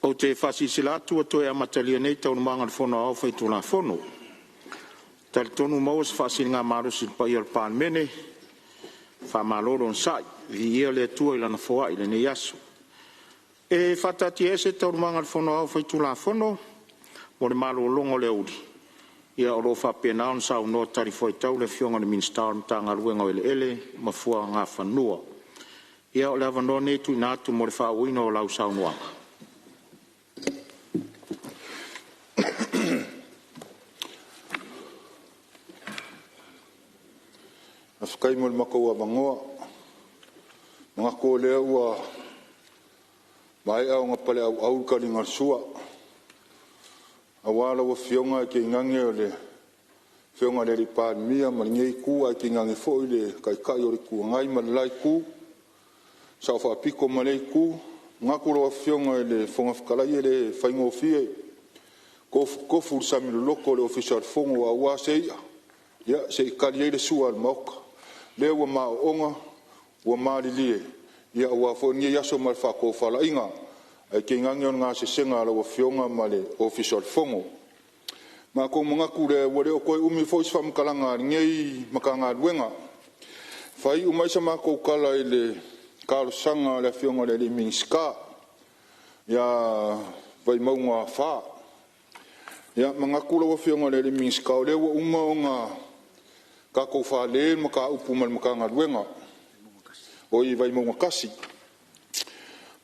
Ou te faasilasila atu ua toe amatalia nei Taualumaga o le Fono Aoao Faitulafono. E talitonu ua maua se faasiligamalosi i le paia o le Palemene. Faamalo le onosai, viia le Atua i Lana foai i lenei aso. E faataatiaese Taualumaga a le Fono Aoao Faitulafono mo le malologa o le aoauli, o lo o faapena ona saunoa talifuaitau le Afioga i le Minisita o le Matagaluega o Eleele ma Fuagafanua. Ia o le avanoa lenei e tuuina atu mo le faaauauina o lau saunoaga. Faafetai mo le matou avanoa. E manatu o lea ua maea ona paleauau le taliga o le sua aua lau Afioga ae tainane o le Afioga i le Palemia ma lenei Itu ae tainane foi le Taitai o le Itu Agai ma le la Itu, Sao Faapito ma lea Itu. E manatu lau Afioga i le Fofoga Fetalai e le faigofie tofutofu le sami loloto o le Ofisa o le Fono aua se i'a se i tali ai le sua a le Maota. O lea ua mauoona ua malilie aua foi lenei aso ma le faatofalaiga, ae tainane o le gasesega a lau Afioga ma le Ofisa o le Fono. Ona matou manatu lea ua le o toe umi foi se faamatalaga a lenei Matagaluega. E faaiu mai sa matou tala i le talosaga a le Afioga i le Minisita ia Vaimauga 4. Ia manatu lau Afioga i le Minisita o lea ua uma ona tatou fale le mataupu ma le Matagaluega, oi Vaimauga 1.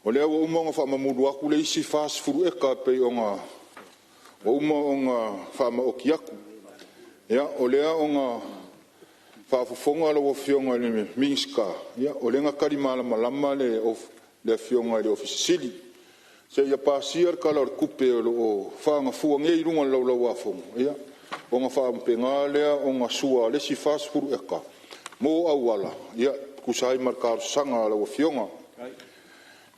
O lea ua uma ona faamamulu atu le isi 40 eka e pei ona ua uma ona faamaoti atu. Ia, o lea na faafofoga lau Afioga i le Minisita, o lea na tali malamalama le Afioga i le Ofisa Sili o Pulega, seia pasia le Tala o le Tupe o lo o faaagafua nei i luga o le Laulau a Fono, ia ona faapena lea ona sua o le isi 40 eka mo auala e tusa ai ma le talosaga a lau Afioga.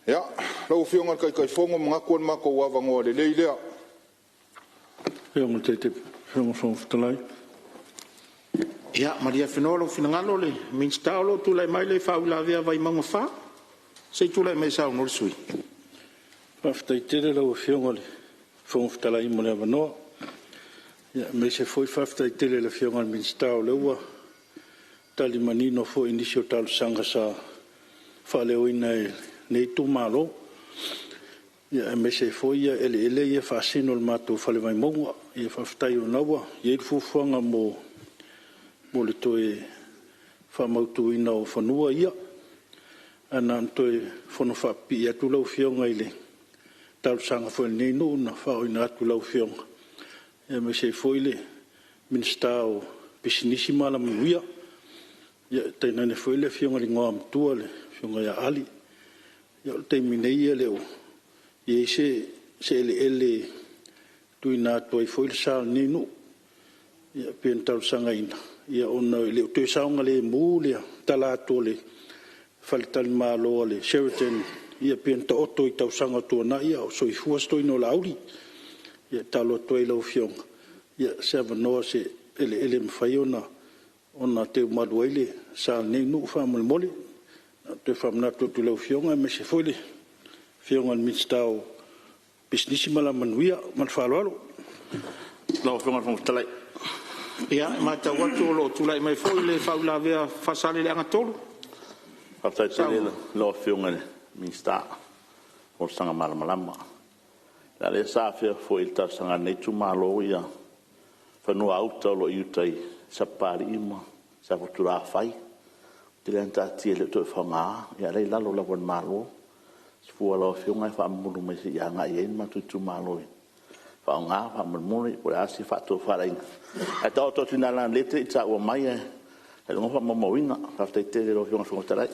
Ia, lau Afioga i le Taitaifono, manatu o le matou avanoa lelei lea. Ia malie afenoa lou finagalo le Minisita o lo o tulai mai le faauilavea a Vaimauga 4. Se i tulai mai e saunoa le sui usufono. Faafetai tele lau Afioga i le Fofoga Fetalai mo le avanoa. Aemaise foi faafetai tele i le Afioga i le Minisita o lea ua tali manino foi i nisi o talosaga sa faaleoina e lenei itumalo, aemaise ai foi eleele ia e faasino i le matou Fale Vaimauga. Faafetai o lena ua i ai le fuafuaga mo le toe faamautuina o fanua ia. Ae na ona toe fono faapipii atu lau Afioga i le talosaga foi a lenei nuu na faaooina atu i lau Afioga, aemaise ai foi le Minisita o Pisinisi ma Alamanuia, tainane foi le Afioga i le Igoamatua le Afioga ia Ali. Ia o le taimi nei e le o i ai se eleele e tuuina atu ai foi le sa o lenei nuu, e pei ona talosagaina, ona e le o toe saogalemu le tala atu o le faletalimalo a le Sheraton e pei ona taoto i tausaga ua tuanai a o soifua si toeaina o Laauli. Ia e tatalo atu ai i lau Afioga, se avanoa i se eleele e mafai ona teumalu ai le sa o lenei nuu faamolemole. E toe faamanatu atu i lau Afioga aemaise foi le Afioga i le Minisita o Pisinisi ma Alamanuia. Ma le faaaloalo. Lau Afioga i le Fofoga Fetalai. Ia, e matau atu o lo o tulai mai foi le faauilavea a Faasaleleaga 3. Faafetai tele i lau Afioga i le Minisita mo le folasaga malamalama. A o lea sa afea foi i le talosaga a lenei itumalo fanua-uta o lo o i uta i Sapapalii ma Safotulafai. Ua tele lava ina taatia e le o toe faaaogaina, a o la e i lalo lava o le Malo. O se fua a lau Afioga e faamamulu mai se i agai i ai le matou itumalo e faaaoga faamolemole po o le a se faatofalaiga. Ae taoto atu i ina leaga o lea e te le i taua mai ailoga o faamaumauina. Faafetai tele i lau Afioga i le Fofoga Fetalai.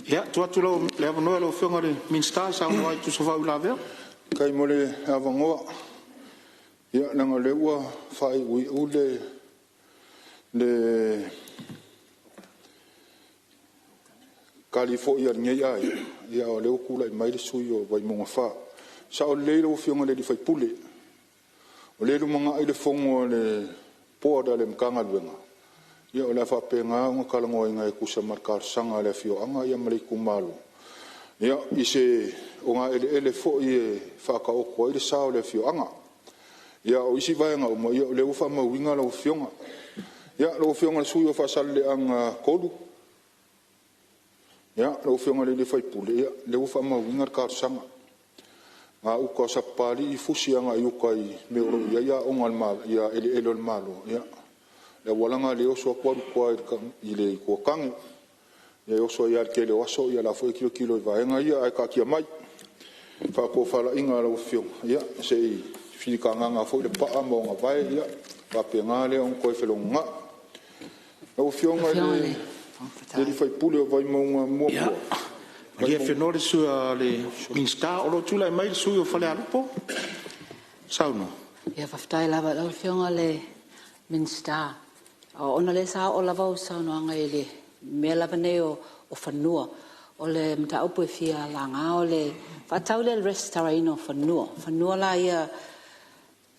Ia, tuu atu le avanoa i lau Afioga i le Minisita e saunoa ai e tusa o faauilavea. Faafetai mo le avanoa. Ia leaga o lea ua faaiuiu le tali foi a lenei aiga, a o lea ua tulai mai le sui usufono o Vaimauga 4. E sao lelei lau Afioga i le sui usufono, o lea e lumanai le fono a le Board a le Matagaluega, o le a faapena ona talanoaina e tusa ma le talosaga a le afioaga ma le itumalo. I se ogaeleele foi e faataoto ai le sa o le afioaga. O isi vaega uma, o lea ua faamauina lau Afioga. Lau Afioga i le sui usufono mo Faasaleleaga 3, lau Afioga i le sui usufono, o lea ua faamauina le talosaga. Gauta o Sapapalii, Fusi agai uta i mea o lo o i ai eleele o le Malo, ia, le auala lena o lea e oso atu alu i tua i Tuatanu. E oso ai lava i le tele o aso, o la e foi e tilotilo i vaega ia, ae taatia mai i faatofalaiga a lau Afioga, se i filitagaga foi le paa ma ona vae ona faapena lea ona toe felogonai. Lau Afioga i le sui usufono o Vaimauga 1… Ia, malie Fefaatauagai le Minisita, o lo o tulai mai le sui usufono mo Falealupo. Saunoa. Ia, faafetai lava i lau Afioga i le Minisita, ona o lea sa oo lava au saunoaga i mea lava nei o fanua. O le mataupu e fia laga o le faatatau lea i le resitalaina o fanua, o fanua la ia o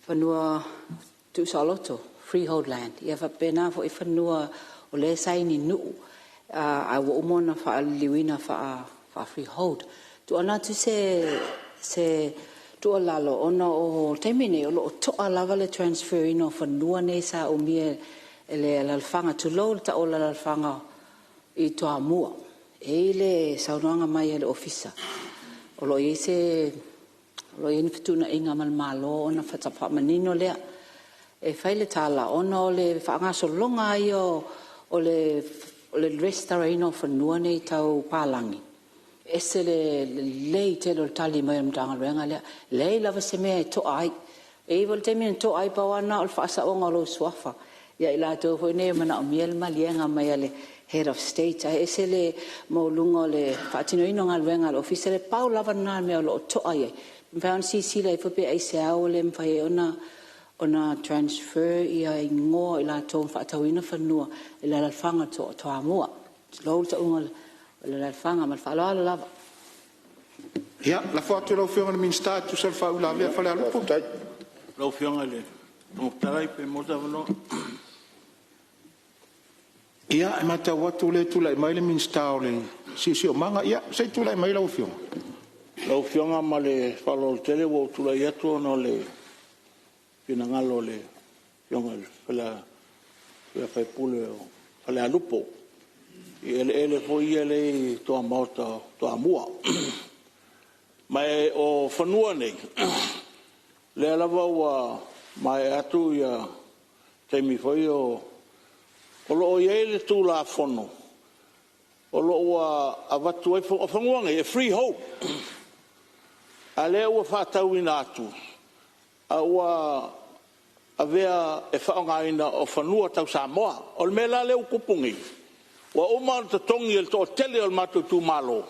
fanua tuusaoloto, freehold land, ia faapena foi fanua o lea e saini nuu ae ua uma ona faaliliuina faa-freehold. Tuuina atu se tuualalo, ona o le taimi nei o lo o to'a lava le transfer ina o fanua nei sa umia e le alaalafaga, tulou le tau o le alaalafaga i Toamua. E i ai le saunoaga mai a le Ofisa o lo o i ai ni fetuunaiga ma le Malo ona faatoa faamanino lea. E fai le tala ona o le faagasologa lava ia o le resitalaina o fanua nei tau palagi, e ese le lelei tele o le tali mai o le Matagaluega lea. E leai lava se mea e to'a ai. E i ai foi le taimi na to'a ai pau lava lena o le faasaoga o lou suafa ia i latou foi nei e manaomia le maliega mai a le Head of State. Ae ese le maualuga o le faatinoina o galuega a le Ofisa lea. Pau lava lena o le mea o lo o to'a i ai. Pe mafai ona silasila ifo pe aisea ua le mafai ai ona transfer igoa o i latou na faatauina fanua i le alaalafaga o Toamua, tulou le tauga o le alaalafaga. Ma le faaaloalo lava. Ia, lafo atu i lau Afioga i le Minisita e tusa o le faauilavea a Falealupo. Lau Afioga i le Fofoga Fetalai pe maua se avanoa. Ia, e matau atu o lea e tulai mai le Minisita o le Siosiomaga. Ia, se i tulai mai lau Afioga. Lau Afioga ma le faaaloalo tele ua ou tulai atu ona o le finagalo o le Afioga i le sui usufono o Falealupo i eleele foi ia e i tuamaota o Toamua. Ma o fanua nei, o lea lava ua maea atu taimi foi o… O lo o i ai le Tulafono o lo o ua avatu ai… O fanua nei e freehold, a o lea ua faatauina atu a ua avea e faaaogaina o fanua tau Samoa. O le mea la lea ua tupu nei, ua uma ona totogi e le toatele o le matou itumalo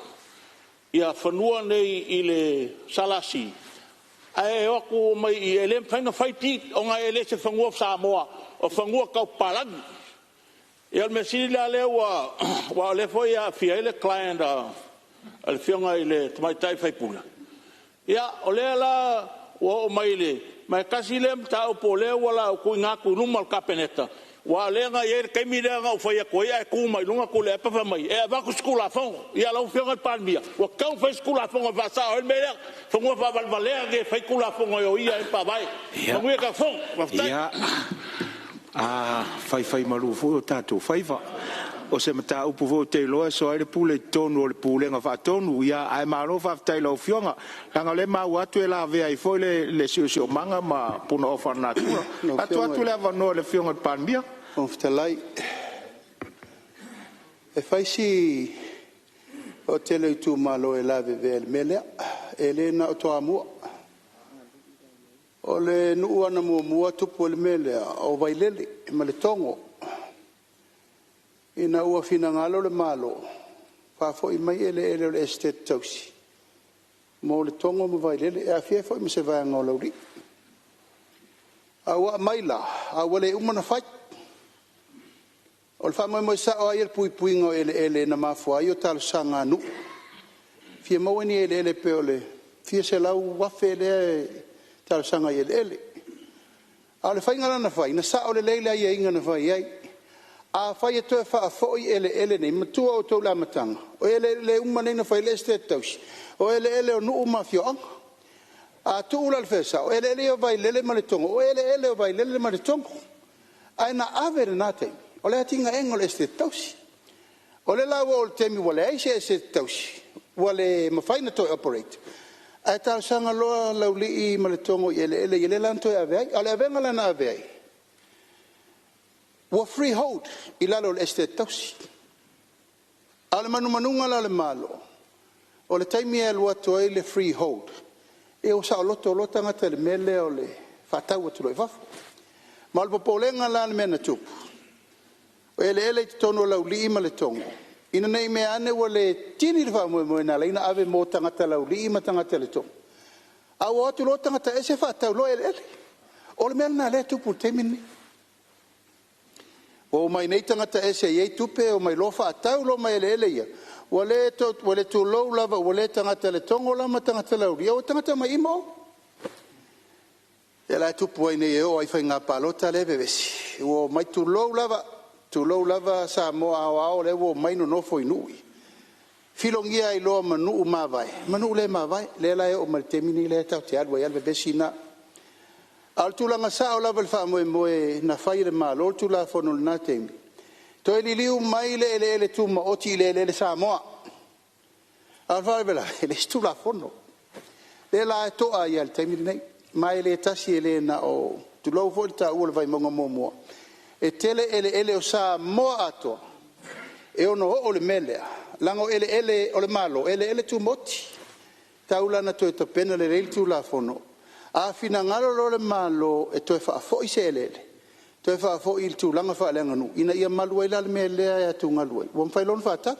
fanua nei i le SLC, ae o atu omai i i e le mafai ona fai deed ona e le o se fanua Samoa o fanua tau papalagi. Ia o le mea sili la lea aua o lea foi e aafia ai le client a le Afioga i le tamaitai sui usufono, ia o lea la ua oo mai i le… Ma e tasi lea mataupu o lea o le a ou tuuina atu i luma o le Kapeneta, aua o lea na i ai le taimi lea na ou fai atu ai ae tu mai luga Tuilaepa fai mai e avatu se Tulafono. Ia lau Afioga i le Palemia, ua tatau ona fai se Tulafono e faasao ai le mea lea, o fanua faavalevalea nei e fai Tulafono e oia ai le Faavae. Manuia le tatou Fono. Faafetai. Ia, a faifaimalu foi o tatou faiva. O se mataupu foi ou te iloa e soa ai le pule i totonu o le Pulega Faatonu. Ae malo faafetai i lau Afioga, leaga o lea e maua atu e lavea ai foi le siosiomaga ma punaoa faalenatura. Tuu atu le avanoa i le Afioga i le Palemia. Lau Afioga i le Fofoga Fetalai, e fai si toatele o itumalo e lavevea i le mea lea, e le na o Toamua. O le nuu lava na muamua tupu ai le mea lea, o Vailele ma Letogo. Ina ua finagalo le Malo faafoi mai eleele o le Esetete Tausi mo Letogo ma Vailele, e aofia ai foi ma se vaega o Laulii. A ua aumai la, a ua le uma ona fai. O le faamoemoe sao lava ia i le puipuiga o eleele na mafua ai talosaga a nuu, e fia maua ni eleele pei o le fia selau afe lea e talosaga ai i eleele. A o le faiga la na fai, na sao lelei le aiaiga na fai ai. Afai e toe faafoi eleele nei, manatua outou i le amataga, o eleele uma nei na fai ai le Esetete Tausi, o eleele o nuu ma afioaga. A tuu la i le faiga sao, o eleele ia o Vailele ma Letogo, o eleele o Vailele ma Letogo. Ae na ave i lena taimi, o le atinaeina o le Esetete Tausi. O lea la ua oo i le taimi ua leai se Esetete Tausi, ua le mafai ona toe operate, ae talosaga loa Laulii ma Letogo i eleele ia lea la na toe ave ai. A o le avega la na ave ai, ua freehold i lalo o le Esetete Tausi. A o le manumanuga la o le Malo, o le taimi e alu atu ai le freehold, ia ua saoloto loa tagata i le mea lea o le faatau atu loa i fafo. Ma o le popolega la i le mea na tupu, o eleele i totonu o Laulii ma Letogo, ina ne i meaane ua le tini le faamoemoe na ala ai ona ave mo tagata Laulii ma tagata Letogo, a ua o atu loa tagata ese faatau loa eleele. O le mea lena o lea e tupu i le taimi lenei. Ua omai nei tagata ese e i ai tupe omai loa faatau loa ma eleele ia, ua le tulou lava, ua le tagata Letogo la ma tagata Laulii, a ua tagata mai i i ma o. Lea la e tupu ai nei e oo lava i faiga palota lea e vevesi, ua omai, tulou lava, tulou lava Samoa aoao lea ua omai nonofo i nuu ia, filogia ai loa ma nuu mavae ma nuu le mavae. Lea la e oo mai i le taimi lenei lea tatou te alu ai lava i le vevesi lena. A o le tulaga sao lava i le faamoemoe na fai e le Malo le Tulafono i lena taimi, toe liliu mai le eleele tumaoti i eleele Samoa. A o le faalavelave e leai se Tulafono, lea la e to'a ai lava i le taimi lenei. Ma e le tasi e le na o… tulou foi le taua o le Vaimauga 1, e tele eleele o Samoa atoa e ono oo i le mea lea, leaga o eleele o le Malo, o eleele tumaoti. E tatau la ona toe tapena lelei le Tulafono. A finagalo loa le Malo e toe faafoi se eleele, toe faafoi i le tulaga faaleaganuu ina ia malu ai la le mea lea e atugalu ai, ua mafai loa ona faatau.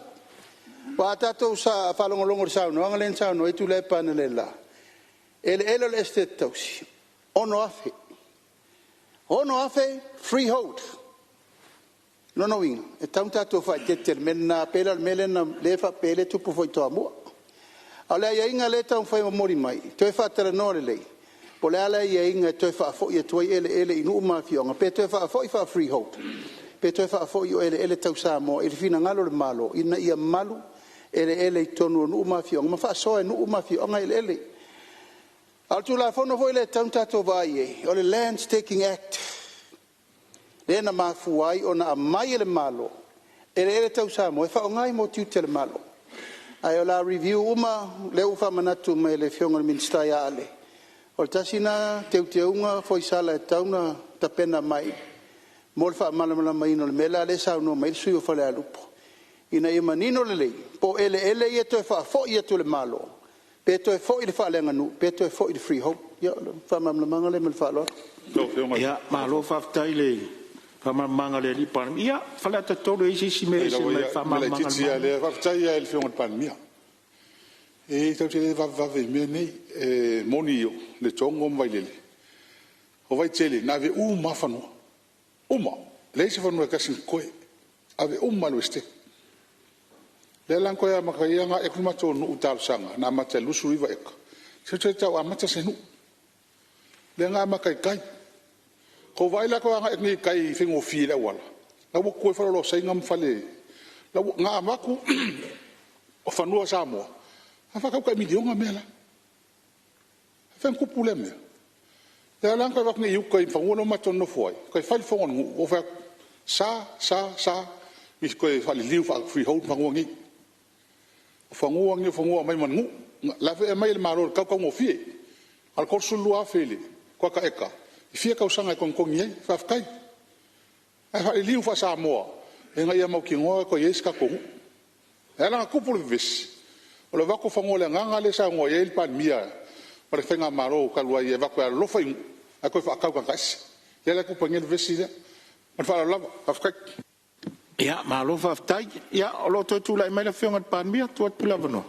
Aua a tatou faalogologo i le saunoaga lea na saunoa ai Tuilaepa analeila, eleele o le Esetete Tausi e $6,000, $6,000 freehold. O lona uiga e tatau ona tatou faaeteete i le mea lena, pei la o le mea lea e faapea ai lea e tupu foi i Toamua. A o le aiaiga lea e taumafai e momoli mai, toe faatalanoa lelei po o le a le aiaiga e toe faafoi atu ai eleele i nuu ma afioaga, pe toe faafoi faa-freehold pe toe faafoi o eleele tau Samoa i le finagalo o le Malo ina ia malu eleele i totonu o nuu ma afioaga ma faasoa e nuu ma afioaga eleele. A o le Tulafono foi lea e tatau ona tatou vaai i ai, o le Lands Taking Act lea na mafua ai ona aumai e le Malo eleele tau Samoa e faaaoga mo tiute o le Malo. Ae o le a review uma, lea ua faamanatu mai e le Afioga i le Minisita ia Ale, o le tasi lena teuteuga Foisala e tatau ona tapena mai mo le faamalamalamaina o le mea lea e saunoa mai ai le sui usufono o Falealupo, ina ia manino lelei po o eleele ia e toe faafoi atu e le Malo pe toe foi i le faaleaganuu pe toe foi i le freehold. Ia o le faamalamalamaga lea ma le faaaloalo. Ia, malo faafetai i le faamalamalamaga a le Palemia. Ia, Faleata 3 e i ai se isi mea e ese mai i le faamalamalamaga a le Malo? Leai tatou te le vavevave i mea nei. E moni Letogo ma Vailele, o Vaitele na ave uma lava fanua, uma. E leai se fanua e tasi na totoe, ave uma lava i le Esetete. Lea la na toe amata ai ona ae atu le matou nuu i talosaga na amata i le 29 eka, se i toe tau amata se nuu. Lea na amata ai i tai. Ua tou vaai la outou agai atu nei i tai e faigofie i le auala, la ua tutu ai faleoloa o Saina ma fale… Na avatu o fanua Samoa ae faatau tai $1 miliona mea la. E faapefea ona tupu lea mea? Lea la na toe avatu nei i uta i le fanua lea na matou nonofo ai toe fai le fono a le nuu ou fai atu, e sa sa ona toe faaliliu faa-freehold fanua nei. O fanua nei o fanua na aumai ma le nuu. O la foi e aumai e le Malo i le tau taugofie. A o le $32,000 i le kuata eka e fia tausaga e togitogi ai? Faafetai. Ae faaliliu faa-Samoa ina ia mautinoa e toe i ai se tatou nuu. E ala ona tupu le vevesi, o le avatu o fanua i le agaga lea e saunoa i ai le Palemia ma le faigamalo talu ai e avatu e alolofa i nuu ae toe faatau i tagata ese. Lea la e tupu ai nei le vevesi lea. Ma le faaaloalo lava. Faafetai. Ia, malo faafetai. Ia, o lo o toe tulai mai le Afioga i le Palemia. Tuu atu le avanoa.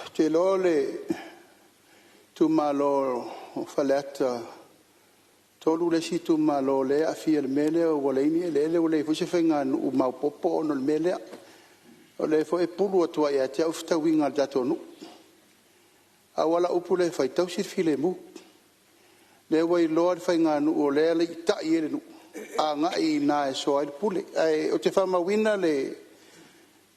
Ou te iloa o le itumalo o Faleata 3 le isi itumalo o lea e aafia i le mea lea ua leai ni eleele ua leai foi se faiganuu maopoopo ona o le mea lea. O lea foi e pulu atu lava ia te au fetauiga a le tatou nuu. Aua o lau upu lea e fai, tausi le filemu. O lea ua iloa le faiganuu o lea e aliitai i ai le nuu, agai i ina e soa ai le pule. Ae ou te faamauina le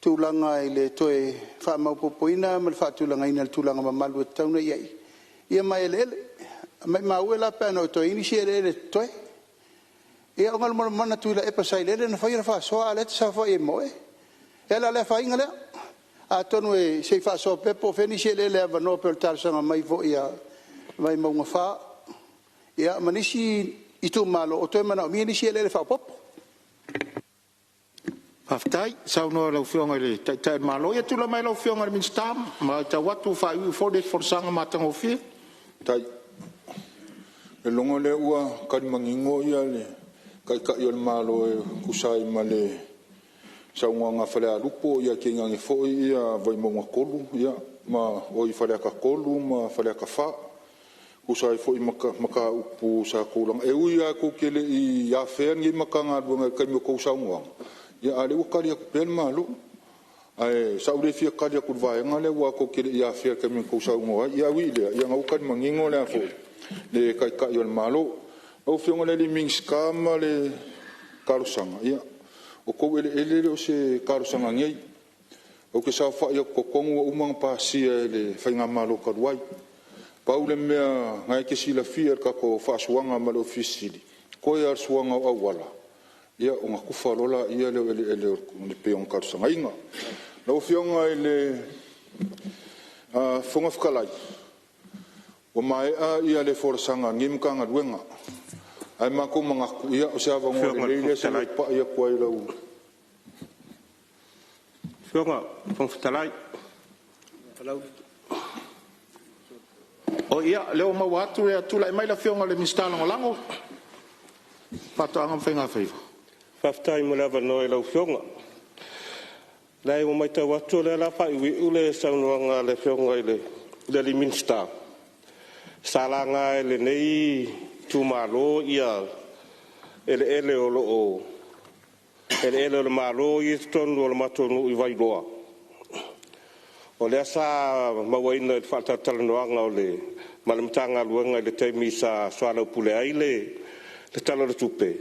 tulaga i le toe faamaopoopoina ma le faatulagaina i le tulaga mamalu e tatau ona i ai ia ma eleele. Maimau e la pe ana toe i ai nisi eleele o totoe. Ia ona o le manamana Tuilaepa sa i ai lele na faia le faasoa a o lea e te saofai ai ma oe. Ia la o le afaina lea. Atonu se i faasoa pea po o fea nisi eleele avanoa pei o le talosaga mai foi a Vaimauga 4 ia ma nisi itumalo o toe manaomia nisi eleele faaopoopo. Faafetai saunoa i lau Afioga i le Taitai o le Malo. Ia tulai mai lau Afioga i le Minisita, e matau atu ua faaiuiu foi le folasaga matagofie. Faafetai. Ou te lagona o lea ua tali manino le Taitai o le Malo e tusa ai ma le saunoaga a Falealupo ae tainane foi Vaimauga 3, Faleata 3 ma Faleata 4, e tusa ai foi ma mataupu sa outou laga. E ui lava tou te le i afea lenei Matagaluega i le taimi o tou saunoaga, a o lea ua tali atu pea le Malo. Ae sa ou le fia tali atu i le vaega lea aua tou te le i afea i le taimi na outou saunoa ai. Ae ui i lea, o lena ua tali manino le Taitai o le Malo. Lau Afioga i le Minisita ma le talosaga, ia o outou eleele e le o se talosaga nei. Ou te saofai atu i totonu ua uma ona pasia e le faigamalo talu ai. Pau le mea o lena e te silafia i le tatou faasuaga ma le Ofisa Sili o Pulega, toe lava o le suaga o auala ia ona tufa loa lea o eleele e pei ona talosagaina. Lau Afioga i le Fofoga Fetalai, ua maea le folasaga a lenei Matagaluega, ae matou te manatu o se avanoa lelei lenei se i ou pai atu ai i lau… Ia, o lea ua maua atu e tulai mai le Afioga i le Minisita Lagolago o Faatoaga ma Faigafaiva. Faafetai mo le avanoa i lau Afioga. Leai ua matau atu o lea o le a faaiuiu le saunoaga a le Afioga i le Minisita. Sa laga e lenei itumalo eleele o lo o eleele o le Malo ia e i totonu o le matou nuu i Vailoa. O lea sa mauaina i le faatalatalanoaga ma le Matagaluega i le taimi sa soalaupule ai le Tala o le Tupe,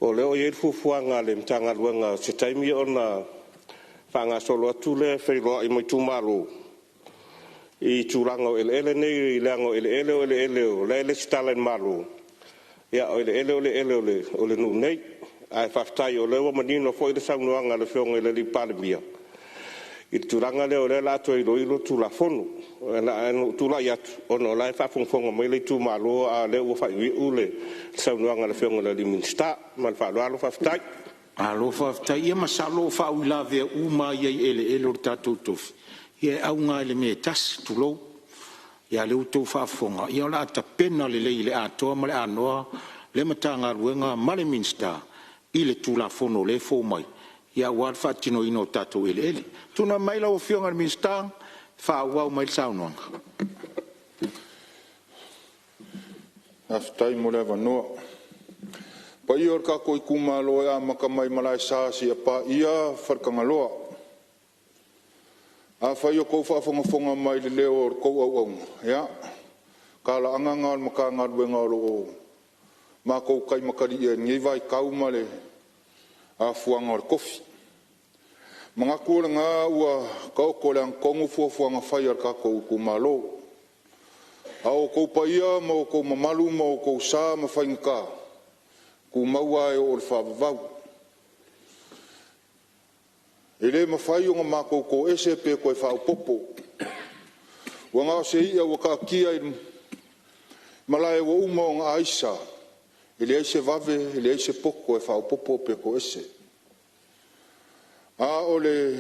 o lea ua i ai le fuafuaga a le Matagaluega i se taimi ona faagasolo atu lea e feiloai ma itumalo i tulaga o eleele nei leaga o eleele o eleele o la e resitala i le Malo, a o eleele o eleele o le nuu nei. Ae faafetai o lea ua manino foi le saunoaga a le Afioga i le Palemia i le tulaga lea o lea o le a toe iloilo le Tulafono. Ae na ona ou tulai atu ona o la e faafogafoga mai le itumalo a o lea ua faaiuiu le saunoaga a le Afioga i le Minisita. Ma le faaaloalo faafetai. Malo faafetai. Ia masalo o faauilavea uma lava ia i eleele o le tatou tofi, ia e auga lava i le mea e tasi, tulou. A o lea ua outou faafofoga, ia o le a tapena lelei i le atoa ma le anoa le Matagaluega ma le Minisita i le Tulafono o lea e fou mai aua le faatinoina o tatou eleele. Tulai mai lau Afioga i le Minisita e faaauau mai le saunoaga. Faafetai mo le avanoa. Le paia o le tatou itumalo e amata mai Malaesa seia paia Faletagaloa. Afai o outou faafogafoga mai i le leo o la outou auauna, ia, o talaaga na o le Matagaluega o lo o matou taimakalia i lenei vaitau ma le afuaga o le tofi. E manatu o lena ua taoto i le agatonu fuafuaga fai a le tatou itumalo. A o outou paia ma outou mamalu ma outou sa ma faigata, e tumau lava e oo i le faavavau. E le mafai ona matou toese pe toe faaopoopo. Ua na o se i'a ua taatia i malae ua uma ona aisa, e leai se vave e leai se poto e faaopoopo pe toese. A o le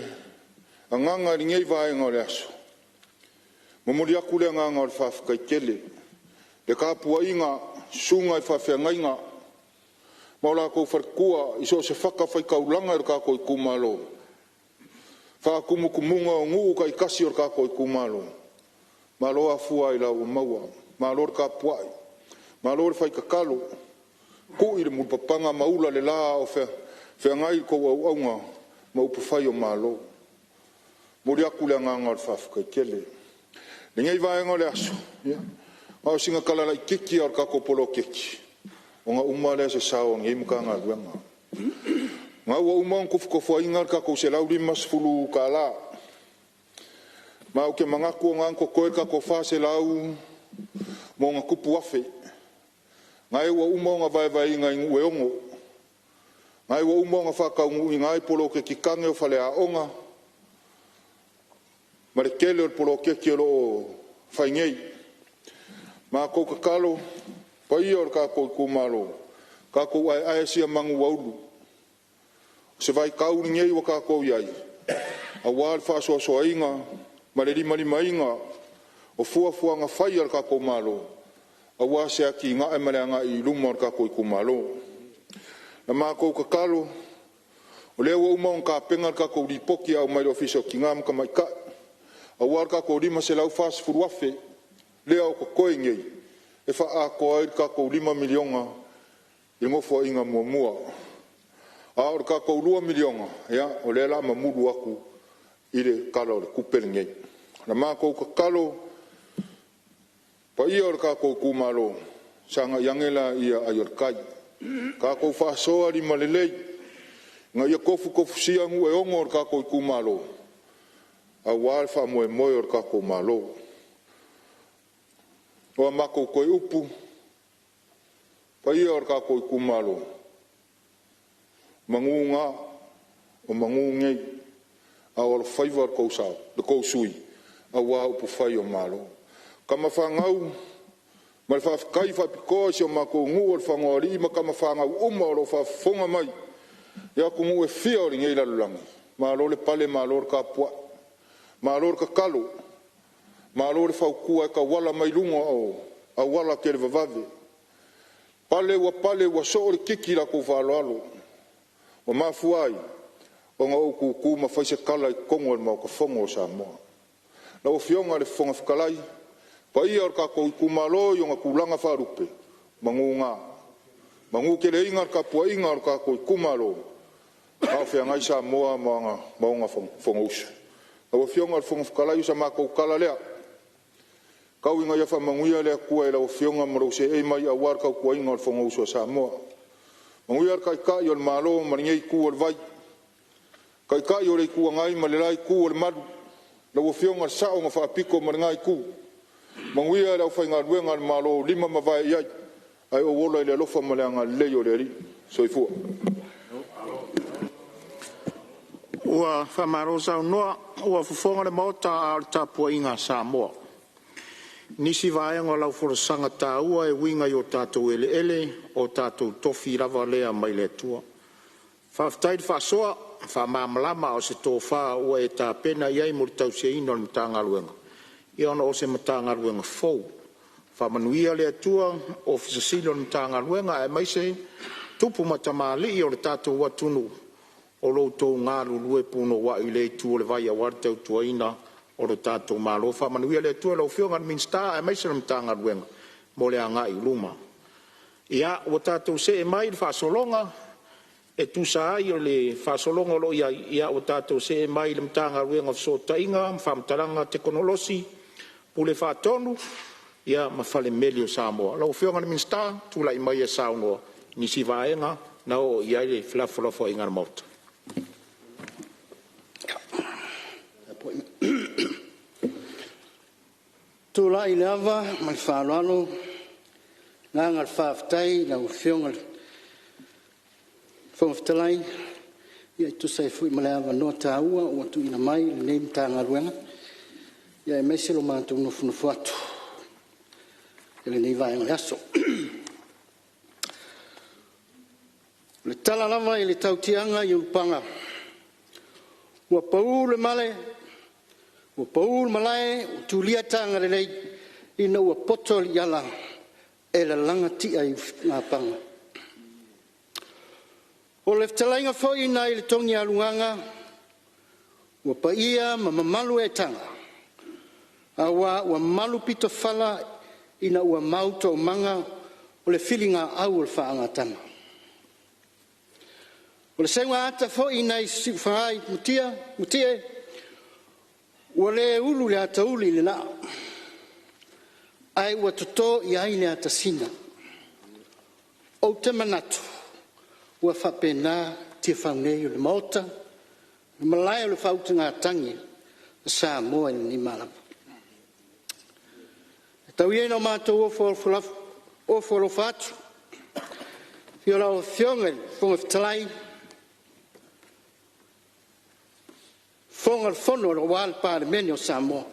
agaga i lenei vaega o le aso, e momoli atu le agaga o le faafetai tele i le tapuaiga a susuga i faafeagaiga ma o latou faletua i so o se fatafaitaulaga i le tatou itumalo, faatumutumuga o nuu taitasi o le tatou itumalo, malo afua ailao ua maua, malo le tapuai, malo le fai tatalo, tui le mulipapaga ma ula le la a o feagai le tou auauna ma upufai o Malo. E momoli atu le agaga o le faafetai tele. I lenei vaega o le aso, ia, na o sina tala laitiiti lava o le tatou poloketi. ona uma lea o se sao o lenei Matagaluega. O lena ua uma ona tofotofoina le tatou $150. Ma ou te manatu o lena na totoe le tatou $400+ afe. Na ua uma ona vaevaeina i nuu e 6. Na ua uma ona faataunuuina ai poloketi tane o faleaoga ma le tele o le poloketi o lo o fai nei. Matou tatalo, paia o le tatou itumalo, tatou aeae sia manu ua ulu. O se vaitau lenei ua tatou i ai aua le faasoasoaina ma le limalimaina o fuafuaga fai a le tatou Malo aua se atinae ma le agai i luma o le tatou itumalo. Na matou tatalo, o lea ua uma ona tapena le tatou Lipoti e aumai le Ofisa o Tina ma Tamaitai aua le tatou $540,000 lea o totoe nei e faaatoa ai le tatou $5 miliona i le Nofoaiga muamua. A o le tatou $2 miliona, ia o lea o le a mamulu atu i le Tala o le Tupe lenei. O le matou tatalo, paia o le tatou itumalo, sagai ane laia ai o le tai, tatou faasoa limalelei ina ia tofutofusia nuu e ono o le tatou itumalo aua le faamoemoe o le tatou Malo. O a matou toe upu, paia o le tatou itumalo, manu na o manu nei a o alofaiva le tou sui usufono aua upufai o Malo. Tama fanau ma le faafetai faapitoa i si o matou nuu o Lefagaoalii ma tamafanau uma o lo o faafofoga mai i atunuu e fia o lenei lalolagi, malo le pale malo le tapuai, malo le tatalo, malo le fautua e tauala mai luga o auala televavave. Pale ua pale ua soo le titi i la outou faaaloalo ua mafua ai ona ou tu ma fai se tala i totonu o le Maota Fono o Samoa. Lau Afioga i le Fofoga Fetalai, paia o le tatou itumalo i ona tulaga faalupe, manu na, manuteleina le tapuaiga a lo tatou itumalo a o feagai Samoa ma ona Fonousu. Lau Afioga i le Fofoga Fetalai, o sa matou tala lea, tau ina ia faamanuia le Atua i lau Afioga ma lou seei mai aua le tautuaina o le Fonousu a Samoa. Manuia le Taitai o le Malo ma lenei itu o le vai, Taitai o le Itu Agai ma le la itu o le Malu, lau Afioga i le Sao na Faapito ma lena itu, manuia le aufaigaluega a le Malo o lima ma vae i ai, ae ou ola i le alofa ma le agalelei o le Alii. Soifua. Ua faamalo saunoa, ua fofoga le Maota a o le tapuaiga a Samoa. I nisi vaega o lau folasaga taua e uiga i o tatou eleele, o tatou tofi lava lea mai le Atua. Faafetai le faasoa, faamalamalama a o se tofa ua e tapena i ai mo le tausiaina o le Matagaluega, ia ona o se Matagaluega fou. Faamanuia le Atua i le Ofisa Sili o le Matagaluega aemaise tupu ma tamalii o le tatou atunuu o lo o outou galulue punouai i lea itu o le vai aua le tautuaina o le tatou Malo. Faamanuia le Atua i lau Afioga i le Minisita aemaise le Matagaluega mo le agai i luma. Ia, ua tatou see mai i le faasologa e tusa ai o le faasologa o lo o i ai, ia ua tatou see mai i le Matagaluega o Fesootaiga ma Faamatalaga Tekonolosi, Pule Faatonu ma Falemeli o Samoa. Lau Afioga i le Minisita, tulai maia e saunoa i nisi vaega na oo i ai le felafolafoaiga a le Maota. Tulai le ava ma le faaaloalo, le agaga o le faafetai i lau Afioga i le Fofoga Fetalai e tusa ai foi ma le avanoa taua ua tuuina mai i lenei Matagaluega aemaise lo matou nofonofo atu i lenei vaega o le aso. O le tala lava i le tautiaga i Ulupaga, ua pau le male, ua pau le malae ua tulia tagalelei ina ua poto aliiala e lalaga ti'a i ulugapaga. O le fetalaiga foi nai le Togialugaga ua paia ma mamalu eetaga aua ua malu pitofala ina ua mau toomaga o le filiga au o le faagatama. O le seuga foi nai Siufaga i Mutie ua le ulu le atauli i le laa ae ua toto i ai le atasina. Ou te manatu ua faapena Tiafau nei o le Maota, le Malae o le faautugatagi a Samoa i lenei malama. Tau ia ina o matou ofo alofa atu i le afio o lau Afioga i le Fofoga Fetalai, Fofoga o le Fono aua le Palemene o Samoa.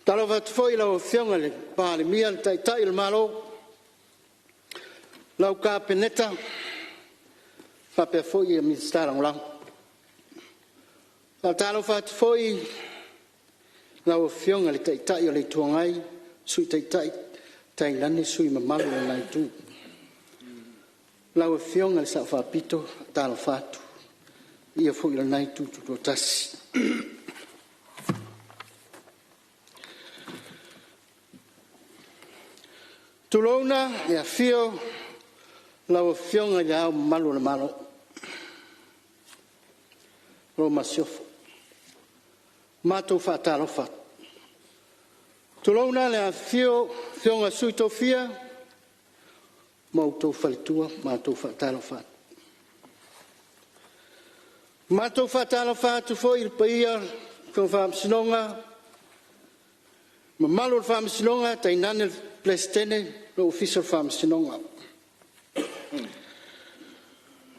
Faatalofa atu foi i lau Afioga i le Palemia le Taitai o le Malo, lau Kapeneta faapea foi Minisita Lagolago. Faatalofa atu foi i lau Afioga i le Taitai o le Itu Agai, Sui Taitai tainane sui usufono mamalu o lena itu. Lau Afioga i le Sao Faapito, faatalofa atu, le paia foi o lena itu tutoatasi. Tulouna le afio o lau Afioga i Le Ao Mamalu o le Malo ma lau Masiofo. Matou faatalofa atu. Tulouna le afifio o Afioga i Sui Tofia ma outou Faletua, matou faatalofa atu. Matou faatalofa atu foi i le paia o le Faamasinoga, mamalu o le Faamasinoga tainane le Peresetene ma le Ofisa o Faamasinoga.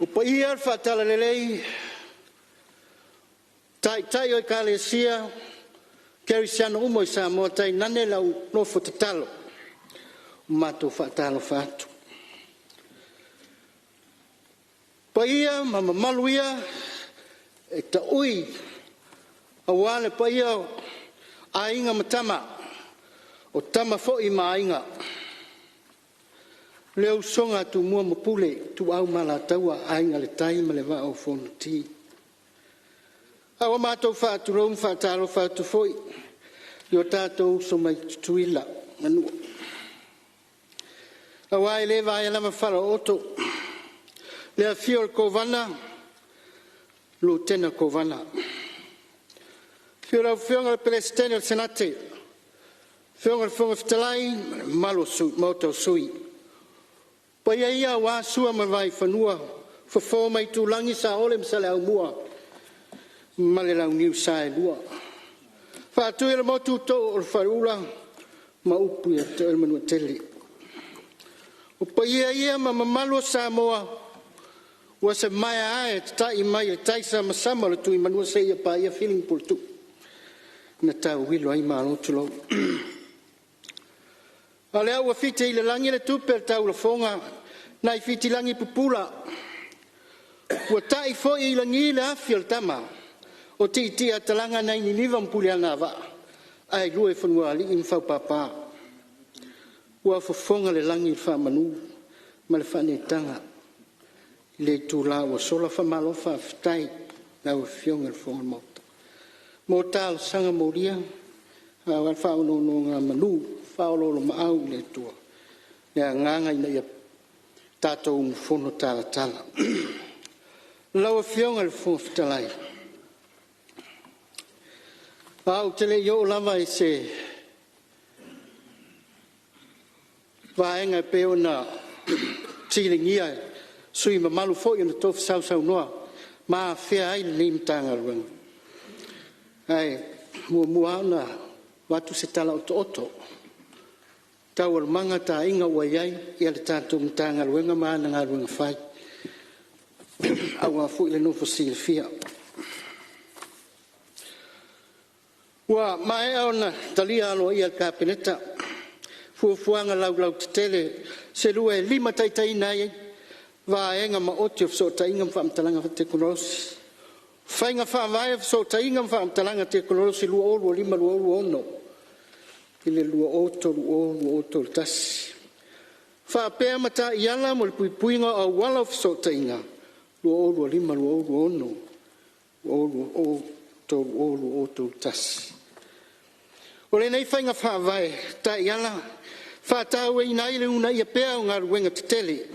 O paia faale-Talalelei, Taitai o Ekalesia Kerisiano uma i Samoa tainane lau nofo tatalo, matou faatalofa atu. O paia ma mamalu ia e taui aua le paia o Aiga ma Tama, o Tama foi ma Aiga, le usoga a Tumua ma Pule, Ituau ma Alataua, Aiga i le Tai ma le Vaa o Fonoti. A ua matou faatulou ma faatalofa atu foi i o tatou uso mai Tutuila ma Manua, aua e le vaea lava falaooto le afio o le Kovana, Lutena Kovana. Afio lau Afioga i le Peresetene o le Senate, afioga i le Fofoga Fetalai ma le mamalu o le Maota o Sui. O paia ia aua Sua ma le Vaifanua, Fofo ma Aitulagi, Saole ma Saleaaumua ma le Launiu Saelua. Faatui ole Motu, Too o le Faleula ma upu ia te oe le Manuatele. O paia ia ma mamalu o Samoa ua se maea ae tatai mai le taisamasama o le Tuimanua seia paia Fili ma Puletuu na tauilo ai malo, tulou. A lea ua fiti i le lagi le tupe a le taulafoga nai Fitilagi pupula, ua tai foi i lagi le afi a le tama o Tiitiiatalaga nai Niniva ma Puleanavaa ae lua i Fonualii ma Faupapa. Ua fofoga le lagi i le faamanu ma le faaneetaga i le itula ua sola. Faamalo faafetai i lau Afioga i le Fofoga o le Maota mo talosaga molia aua le faanonogamanu faaoloolomaau i le Atua le agaga ina ia tatou umufono talatala. Lau Afioga i le Fofoga Fetalai, ae ou te le i oo lava i se vaega e pei ona fesiligia e sui usufono mamalu foi na tofi sausaunoa ma afea ai lenei Matagaluega, ae muamua lava ona avatu se tala otooto o taualumaga, taiga ua i ai le tatou Matagaluega ma ana galuega fai aua foi le nofo silafia. Ua maea ona talia aloaia e le Kapeneta fuafuaga laulautetele se lua e limataitaiina ai vaega maoti o fesootaiga ma faamatalaga Tekonolosi, faiga faavae o fesootaiga ma faamatalaga Tekonolosi 2025-2026 i le 2030-2031, faapea ma taiala mo le puipuiga o auala o fesootaiga 2025-2026, 2030-2031. O lenei faiga faavae taiala faatauaina ai le uunaia pea o galuega tetele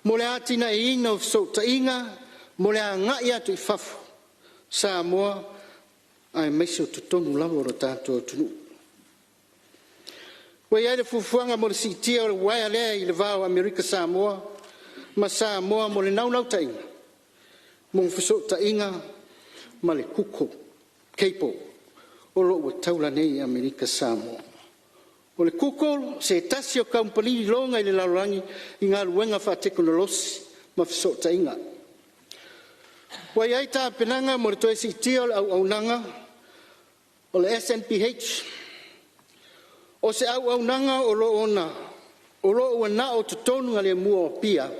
mo le atinaeina o fesootaiga mo le agai atu i fafo o Samoa aemaise o totonu lava o le tatou atunuu. Ua i ai le fuafuaga mo le siitia o le uaea lea i le va o Amerika Samoa ma Samoa mo le naunautaiga mo fesootaiga ma le Google Cable o lo o ua taula nei i Amerika Samoa. O le Google o se tasi o kamupani iloga i le lalolagi i galuega faatekonolosi ma fesootaiga. Ua i ai tapenaga mo le toe siitia o le auaunaga o le SNBH. O se auaunaga o lo o ua na o totonu o Apia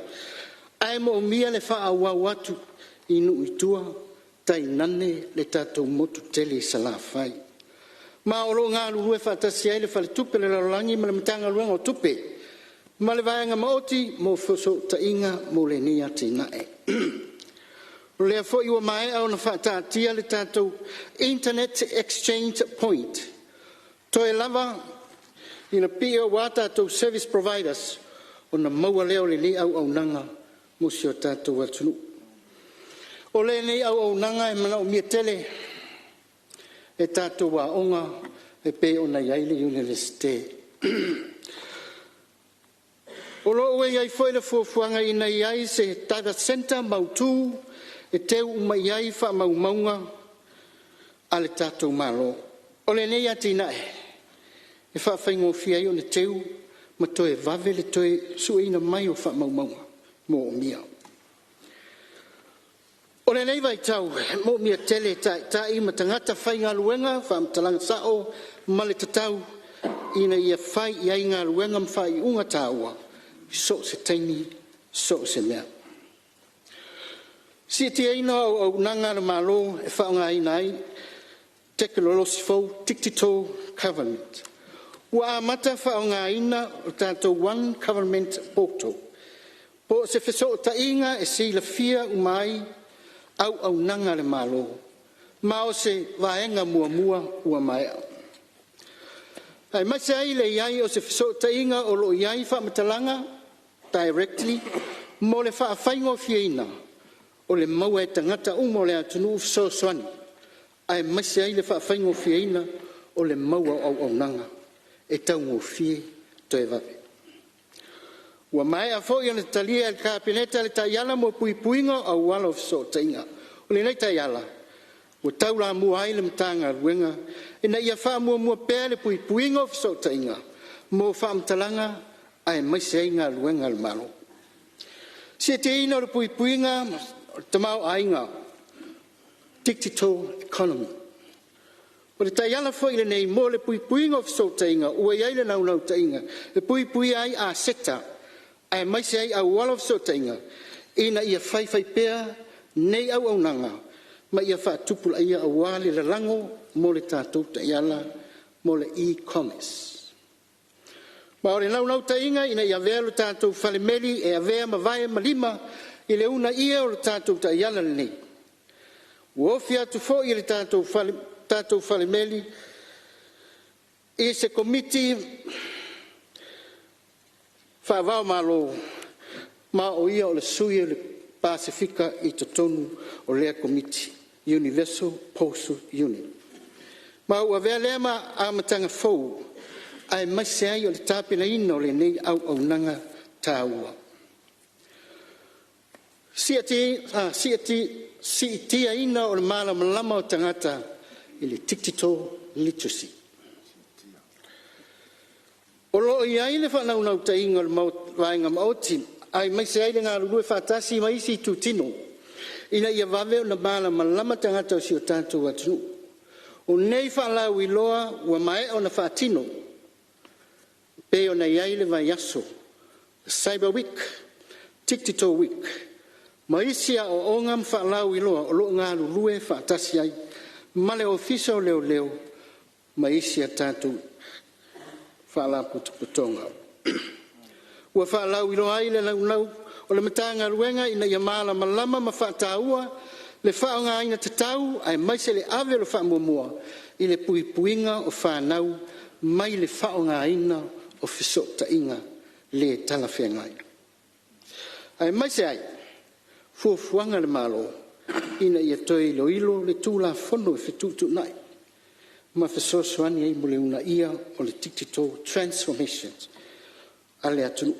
ae moomia le faaauau atu i nuu i tua tainane le tatou motu tele i Salafai. Ma o lo o galulue faatasi ai le Faletupe o le Lalolagi ma le Matagaluega o Tupe ma le Vaega Maoti mo Fesootaiga mo lenei atinae. O lea foi ua maea ona faataatia le tatou internet exchange point, toe lava ina pie ua tatou service providers ona maua lea o lenei auaunaga mo si o tatou atunuu. O lenei auaunaga e manaomia tele e tatou aoga e pei ona i ai le Iunivesite. O lo o ua i ai foi le fuafuaga ina ia i ai se data centre mautu e teu uma i ai faamaumauga a le tatou Malo. O lenei atinae e faafaigofie ai ona teu ma toe vave le toe sueina mai o faamaumauga moomia. O lenei vaitau e moomia tele e Taitai ma tagata faigaluega faamatalaga sa'o ma le tatau ina ia fai i ai galuega ma faaiuga taua i so o se taimi so o se mea. Siitiaina o auaunaga a le Malo e faaaogaina ai Tekonolosi fou (Digital Government). Ua amata faaaogaina o le tatou One Government Portal po o se fesootaiga e silafia uma ai auaunaga a le Malo, ma o se vaega muamua ua maea, aemaise ai le i ai o se fesootaiga o lo o i ai faamatalaga directly mo le faafaigofieina o le maua e tagata uma o le atunuu fesoasoani aemaise ai le faafaigofieina o le maua o auaunaga e taugofie toe vave. Ua maea foi ona talia e le Kapeneta le Taiala mo Puipuiga o Auala o Fesootaiga. O lenei taiala ua taulamua ai le Matagaluega ina ia faamuamua pea le puipuiga o fesootaiga mo faamatalaga aemaise ai galuega a le Malo. Siitiaina o le puipuiga o le tamaoaiga (Digital Economy). O le taiala foi lenei mo le puipuiga o fesootaiga ua i ai le naunautaiga e puipuia ai aseta aemaise ai auala o fesootaiga ina ia faifaipea nei auaunaga ma ia faatupulaia aua le lalago mo le tatou taiala mo le e-commerce. Ma o le naunautaiga ina ia avea lo tatou falemeli e avea ma vae ma lima i le uunaia o le tatou taiala lenei. Ua ofi atu foi e le tatou Falemeli i se Komiti Faava-o-Malo ma o ia o le sui o le Pasefika i totonu o lea Komiti (Universal Postal Union). Ma ua avea lea ma amataga fou aemaise ai o le tapenaina o lenei auaunaga taua. Siitiaina o le malamalama o tagata i le Digital Literacy. O lo o i ai le faanaunautaiga o le Vaega Maoti aemaise ai le galulue faatasi ma isi itutino ina ia vave ona malamalama tagata o si o tatou atunuu. O nei faalauiloa ua maea ona faatino e pei ona i ai le vaiaso Cyber Week, Digital Week ma isi aoaoga ma faalauiloa o lo o galulue faatasi ai ma le Ofisa o Leoleo ma isi a tatou Faalapotopotoga. Ua faalauiloa ai le naunau o le Matagaluega ina ia malamalama ma faataua le faaaogaina tatau aemaise le ave o le faamuamua i le puipuiga o fanau mai le faaaogaina o fesootaiga le talafeagai, aemaise ai fuafuaga a le Malo ina ia toe iloilo le Tulafono Fetuutuunai. ma fesoasoani ai mo le uunaia o le Digital Transformation a le atunuu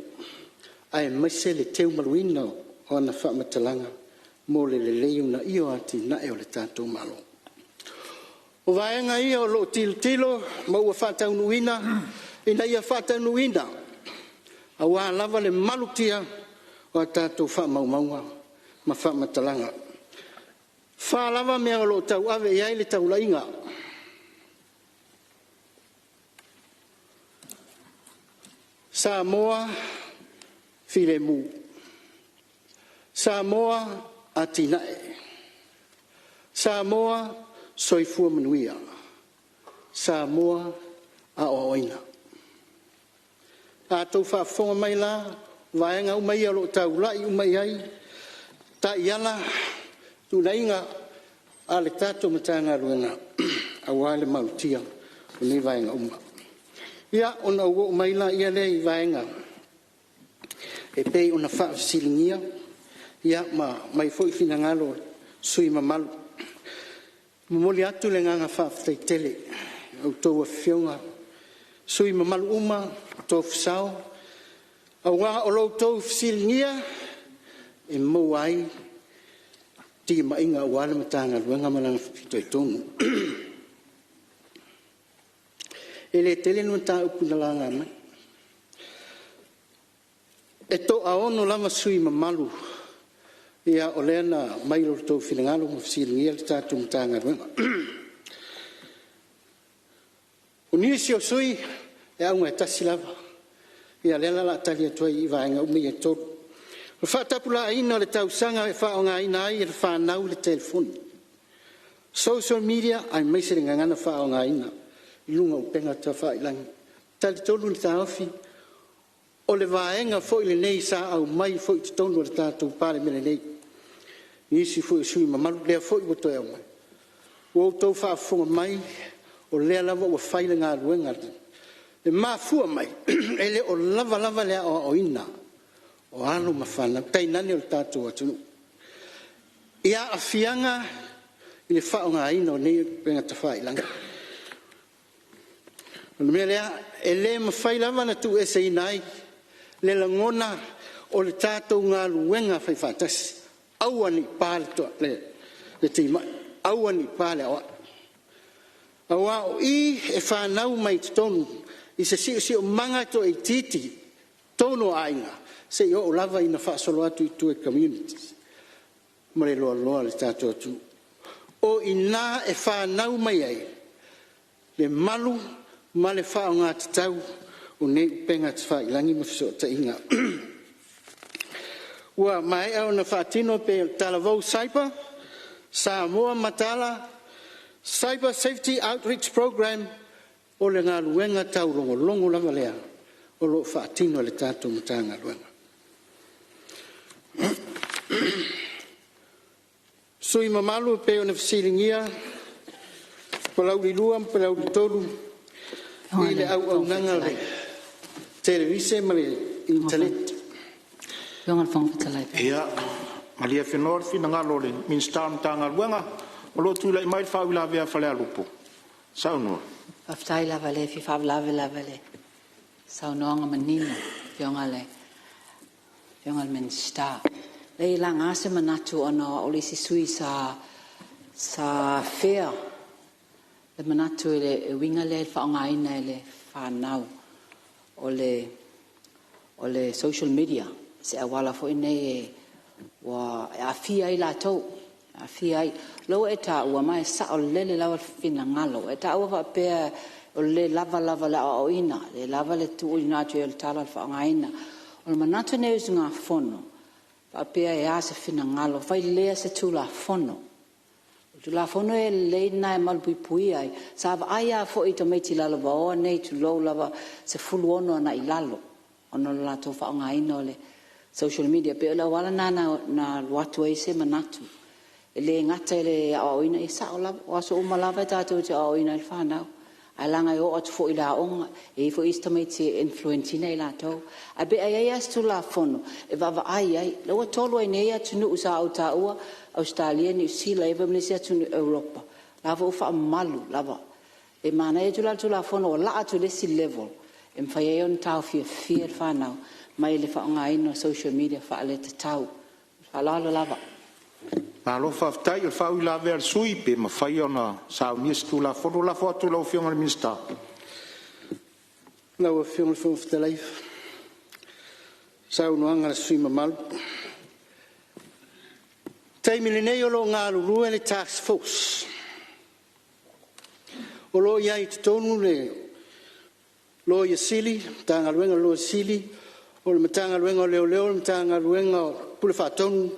aemaise le teumaluina o ana faamatalaga mo le lelei uunaia o atinae o le tatou Malo. O vaega ia o lo o tilotilo ma ua faataunuuina ina ia faataunuuina aua lava le malutia o a tatou faamaumauga ma faamatalaga. E fa lava mea o lo o tauave i ai le taulaiga: Samoa Filemu, Samoa Atinae, Samoa Soifua Manuia, Samoa Aoaoina. A outou faafofoga mai la o vaega uma ia o lo o taulai uma i ai taiala, tuleiga a le tatou Matagaluega aua le malutia o nei vaega uma. Ia, ona ou oo mai lea i vaega e pei ona faafesiligia ma aumai foi finagalo o sui usufono mamalu. E momoli atu le agaga faafetai tele i a outou Afioga i sui usufono mamalu uma tofi sao, aua o lo outou fesiligia e maua ai timaiga aua le Matagaluega ma lana fitoitonu. E le tele ni mataupu na laga mai. E toaono lava sui usufono mamalu o lea na aumai o outou finagalo ma fesiligia le tatou Matagaluega. O nisi o sui usufono e auga e tasi lava, ia lea la o le a tali atu ai i vaega uma ia e tolu. O le faatapulaaina o le tausaga e faaaogaina ai e le fanau le telefoni, social media aemaise le gagana faaaogaina i luga o upega tafailagi. E talitonu le taofi o le vaega foi lenei sa aumai foi i totonu o le tatou Palemene nei e nisi foi o sui usufono mamalu, lea foi ua toe aumai. Ua outou faafofoga mai o lea lava ua fai le galuega. E mafua mai e le o lava lava le aoaoina o alo ma fanau tainane o le tatou atunuu i aafiaga i le faaaogaina o nei upega tafailagi. O le mea lea, e le mafai lava ona tuueseina ai le lagona o le tatou galuega faifaatasi, aua nei pa le timai, aua nei pa le aoai, aua o i e fanau mai totonu i se siosiomaga toaitiiti i totonu o aiga seia oo lava ina faasolo atu i tua i communities ma le loaloa o le tatou atunuu. O i ina e fanau mai ai le malu ma le faaaoga tatau o nei upega tafailagi ma fesootaiga. Ua maea ona faatino pei o le Talavou Cyber, Samoa Mataala, Cyber Safety Outreach Programme, o le galuega taulogologo lava lea o lo o faatino e le tatou Matagaluega. Sui usufono mamalu e pei ona fesiligia Palauli 2 ma Palauli 3 i le auaunaga a le Televise ma le Initaneti. Ia, malie afenoa le finagalo o le Minisita o le Matagaluega o lo o tulai mai le faauilavea a Falealupo. Saunoa. Faafetai lava, e le fia faalavelave lava i le saunoaga manino a le Afioga i le Minisita. Leai e laga se manatu ona o au le isi sui usufono sa afea le manatu i le uiga lea i le faaaogaina e le fanau o le social media, se auala foi lenei e aafia ai latou, e aafia ai. O lea ua e taua, ma e saolele lava le finagalo, ua e taua faapea o le le lava lava o le aoaoina, le lava le tuuina atu i ai o le tala o le faaaogaina. O le manatu lenei o le usugafono, faapea e a se finagalo, fai lea se Tulafono. O le Tulafono e lelei lena e malupuipuia ai. Sa vaai lava foi i tamaiti lalovaoa nei tulou lava, 16 agai i lalo ona o le latou faaaogaina o le social media. E pei o le auala lena na alu atu ai se manatu. E le gata i le aoaoina, e sao lava, o aso uma lava e tatou te aoaoina ai le fanau, ae leaga e oo atu foi i le aoga, e i ai foi isi tamaiti e influence ina i latou. Ae pe a i ai lava se Tulafono e vaavaai i ai. O lea ua tolu ai nei atunuu sa ou taua, Ausetalia, Niu Sila e i ai foi ma le isi atunuu i Europa, o la e foi ua faamalu lava E manaia atu la le Tulafono ua laa atu i le isi level e mafai ai ona taofiofia le fanau mai le faaaogaina o social media faaletatau. Faaaloalo lava. Malo faafetai. O le faauilavea a le sui usufono, pe mafai ona saunia se Tulafono. Lafo atu i lau Afioga i le Minisita. Lau Afioga i le Fofoga Fetalai, saunoaga a le sui usufono mamalu. O le taimi lenei o lo o galulue le task force, o lo o i ai i totonu le Loia Sili, Matagaluega a le Loia Sili, o le Matagaluega o Leoleo, Matagaluega o le Pule Faatonu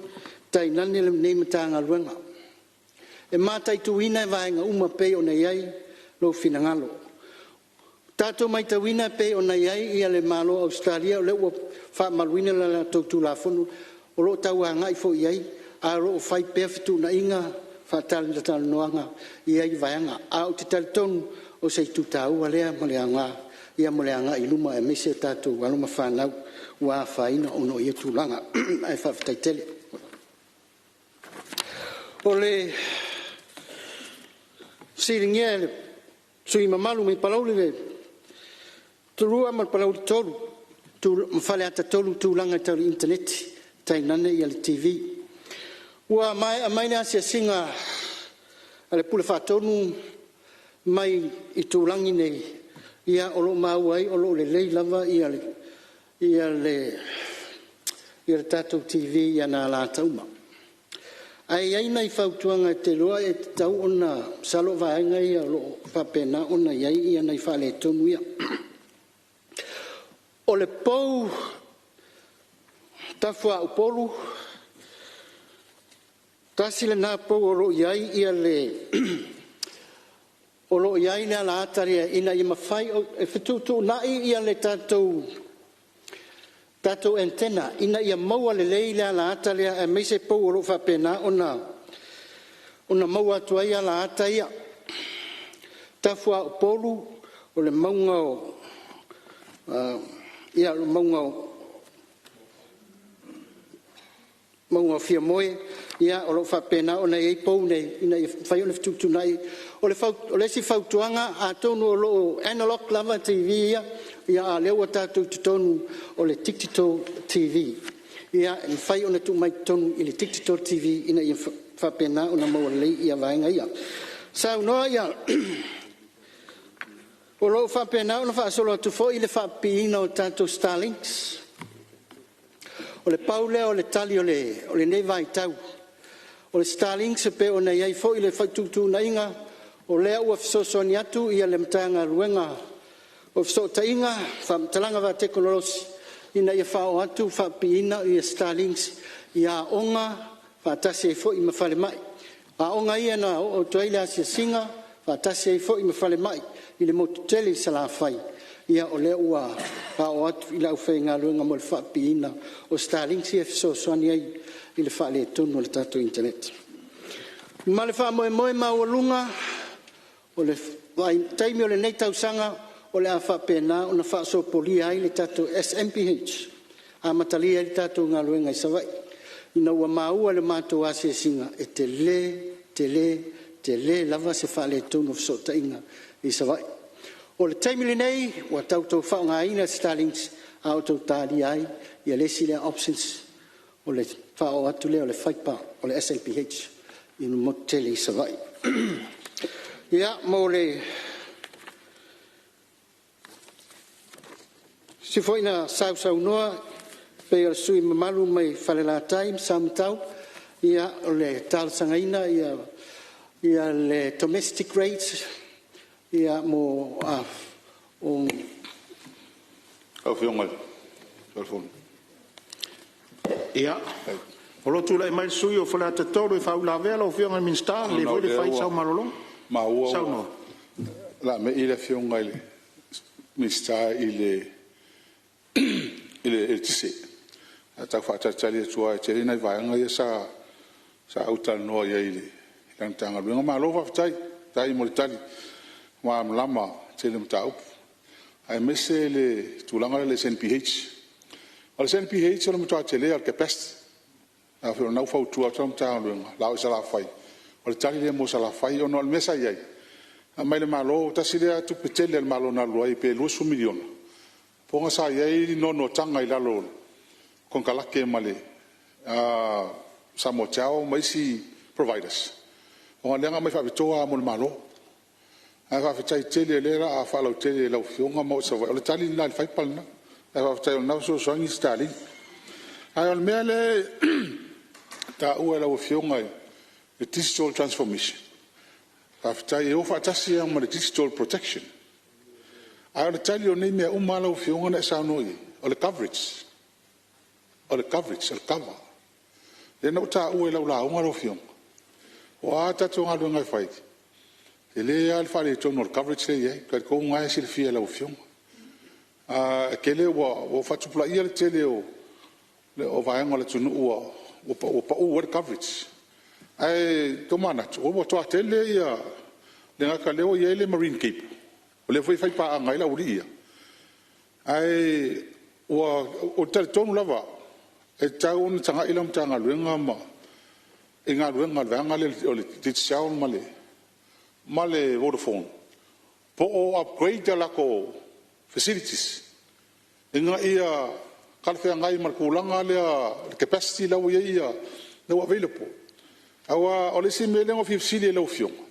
tainane lenei Matagaluega. E mataituina vaega uma e pei ona i ai lou finagalo. Ua tatou matauina e pei ona i ai le Malo o Ausetalia o lea ua faamauina le latou Tulafono o lo o tau agai foi i ai, ae o lo o fai pea fetuunaiga, faatalatalanoaga e i ai vaega. Ae ou te talitonu o se itu taua lea ma le aoga mo le agai i luma aemaise tatou alo ma fanau ua afaina ona o ia tulaga. Ae faafetai tele. O le fesiligia e le sui usufono mamalu mai Palauli 2 ma Palauli 3 ma Faleata 3 i tulaga tau le initaneti tainane le TV. Ua maea mai le asiasiga a le Pule Faatonu mai itulagi nei, ia o lo o maua ai o lo o lelei lava le tatou TV i ona alata uma. Ae i ai nai fautuaga e te iloa e tatau ona… Masalo o vaega ia o lo o faapena ona i ai nai faaletonu ia. O le pou Tafaupolu, tasi lena pou o lo o i ai le alaata lea ina ia mafai… E fetuutuunai le tatou antenna ina ia maua lelei le alaata lea aemaise pou o lo o faapena ona maua atu ai alaata ia. Tafaupolu o le mauga o Fiamoe ia o lo o faapena ona i ai pou nei ina ia mafai ona fetuutuunai. O le isi fautuaga atonu o lo o analog lava TV ia, a o lea ua tatou i totonu o le Digital TV. Ia e mafai ona tuu mai totonu i le Digital TV ina ia faapena ona maua lelei vaega ia. Saunoa ia… O lo o faapena ona faasolo atu foi le faapipiina o tatou starlinks. O le pau lea o le tali o lenei vaitau. O le starlinks e pei ona i ai foi le fetuutuunaiga o lea ua fesoasoani atu le Matagaluega o Fesootaiga, Faamatalaga Faatekonolosi ina ia faaoo atu faapipiina ia starlinks i aoga faatasi ai foi ma falemai. O aoga ia na oo atu ai le asiasiga faatasi ai foi ma falemai i le motu tele i Salafai. Ia o lea ua faaoo atu i le aufaigaluega mo le faapipiina o starlinks ia e fesoasoani ai i le faaletonu o le tatou internet. Ma le faamoemoe maualuga o le vaitaimi o lenei tausaga o le a faapena ona faasopolia ai le tatou SNBH amatalia ai le tatou galuega i Savaii ina ua maua i le matou asiasiga e tele, tele, tele lava se faaletonu o fesootaiga i Savaii. O le taimi lenei ua tatou faaaogaina le starlinks a o toe talia ai le isi lea options o le faaoo atu lea o le fiber o le SNBH i le motu tele i Savaii. Ia mo le isi foi na sausaunoa pei o le sui usufono mamalu mai Falelatai ma Samatau, ia o le talosagaina ia le domestic rates mo Lau Afioga i le Ia, o lo o tulai mai le sui usufono mo Faleata 3 e faauilavea lau Afioga i le Minisita, e lelei foi le fai sau malologa. Ona o lea ua maua Saunoa. ua laamei le Afioga i le Minisita i le eletise. Ae tau faatalitali atu lava e tele nai vaega ia sa ou talanoa i ai i lana Matagaluega. Malo faafetai, faafetai mo le tali malamalama i le tele o mataupu aemaise le tulaga lea i le SNBH. O le SNBH o le matua tele lava o le capacity. O lena ua fautua atu lau Matagaluega o le a oo i Salafai. O le tali lea mo Salafai ona o le mea sa i ai, Aumai e le Malo, tasi lea tupe tele a le Malo na alu ai pe $20 miliona, ona sa i ai ni noanoataga i lalo o konekarate ma le SamoaTel ma isi providers, ona lea na aumai faapitoa lava mo le Malo. Ae faafetai tele o lea o le a faalautele e lau Afioga ma oo i Savaii. O le tali lena i le fiber lena. Ae faafetai o lena ua fesoasoani Starlink. A o le mea lea e taua e lau Afioga i le digital transformation, faafetai e o faatasi lava ma le digital protection. A o le tali o nei mea uma lau Afioga na e saunoa i ai, o le coverage, o le coverage, o le kava. Lea na ou taua i lau lauga lau Afioga, o a tatou galuega e fai, e tele lava le faaletonu o le coverage lea e i ai. E talitonu o lena e silafia e lau Afioga. E tele ua faatupulaia le tele o vaega o le atunuu ua pau ai le coverage. Ae tomanatu, ua matua tele ia… e le gata o lea ua i ai le marine cable, o lea foi e faipaaga ai le aualii ia, ae ou te talitonu lava au, e tatau ona tagai lau Matagaluega i galuega a le vaega lea o le Digicel ma le Vodafone, po o upgrade a latou facilities ina ia talafeagai ma le tulaga lea o le capacity la ua i ai la ua available. Aua o le isi mea lea na ou fia fesili ai i lau Afioga,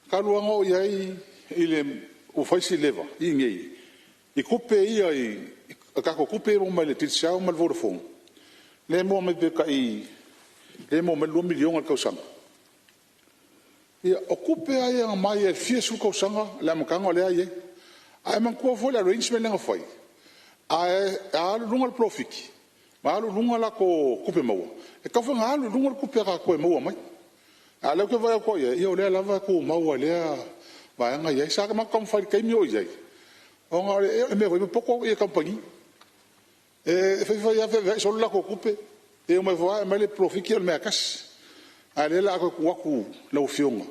talu lava ona oo i ai ua fai si leva i inei i tupe ia, tatou tupe ia e maua mai le Digicel ma le Vodafone, lea e maua mai pe tai $2 miliona i le tausaga. Ia, o tupe lava ia na mai lava i le fia sefulu tausaga i le amataga o lea e i ai. Ae manatua foi le arrangement lea na fai, a alu i luga le polofiti ma alu i luga latou tupe maua, e tatau foi ona alu i luga le tupe a tatou e maua mai. A o lea ou te vaai atu i ai, ia o lea lava e tumau lava i lea vaega e i ai. Sa matou taumafai i le taimi a o i ai, ona o le mea foi e popoto kamupani. E fai fai lava feaveai solo latou tupe, e omai foi lava aumai le polofiti o le mea lava e tasi. A o lea o le a toe tuu atu i lau Afioga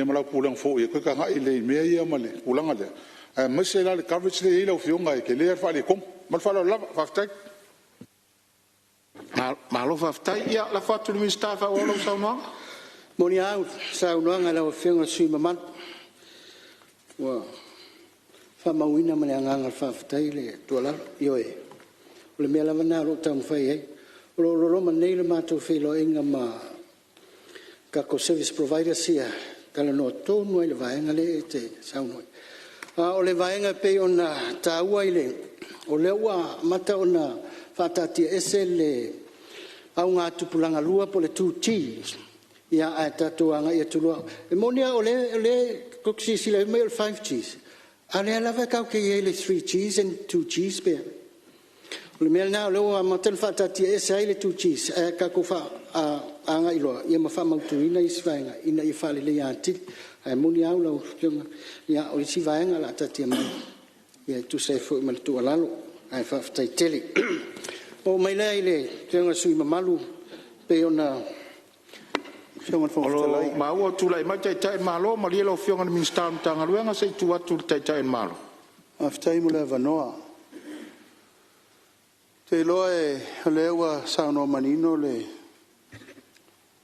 ma lau Pulega fou e toe tagai lelei i mea ia ma le tulaga lea, aemaise la le coverage lea e i ai lau Afioga, e tele lava le faaletonu. Ma le faaaloalo lava. Faafetai. Malo faafetai. Ia, lafo atu i le Minisita e faaauau lau saunoaga. E moni lava au i le saunoaga a lau Afioga i le sui usufono mamalu, ua faamauina ma le agaga faafetai le tuualalo. Ioe, o le mea lava lena o lo o taumafai i ai. O lo o loloma nei le matou feiloaiga ma tatou service providers ia e talanoa tonu lava i le vaega lea e te saunoa ai. A o le vaega e pei ona taua o lea ua amata ona faataatiaese le augatupulaga lua po o le 2G, ae tatou agai atu loa. E moni lava o lea tou te silasila mai o le 5G, a o lea lava tatou te i ai i le 3G and 2G. O le mea lena o lea ua amata ona faataatiaese ai le 2G ae tatou agai loa ma faamautuina isi vaega ina ia faaleleia atili. Ae moni a au lau Afioga, o le isi vaega o le a taatia mai e tusa ai foi ma le tuualalo, ae faafetai tele. Ona oo mai lea i le Afioga i le sui usufono mamalu pei ona… O lo o maua ua tulai mai le Taitai o le Malo. Malie lau Afioga i le Minisita o le Matagaluega se i tuu atu i le Taitai o le Malo. Faafetai mo le avanoa. Ou te iloa o lea ua saunoa manino le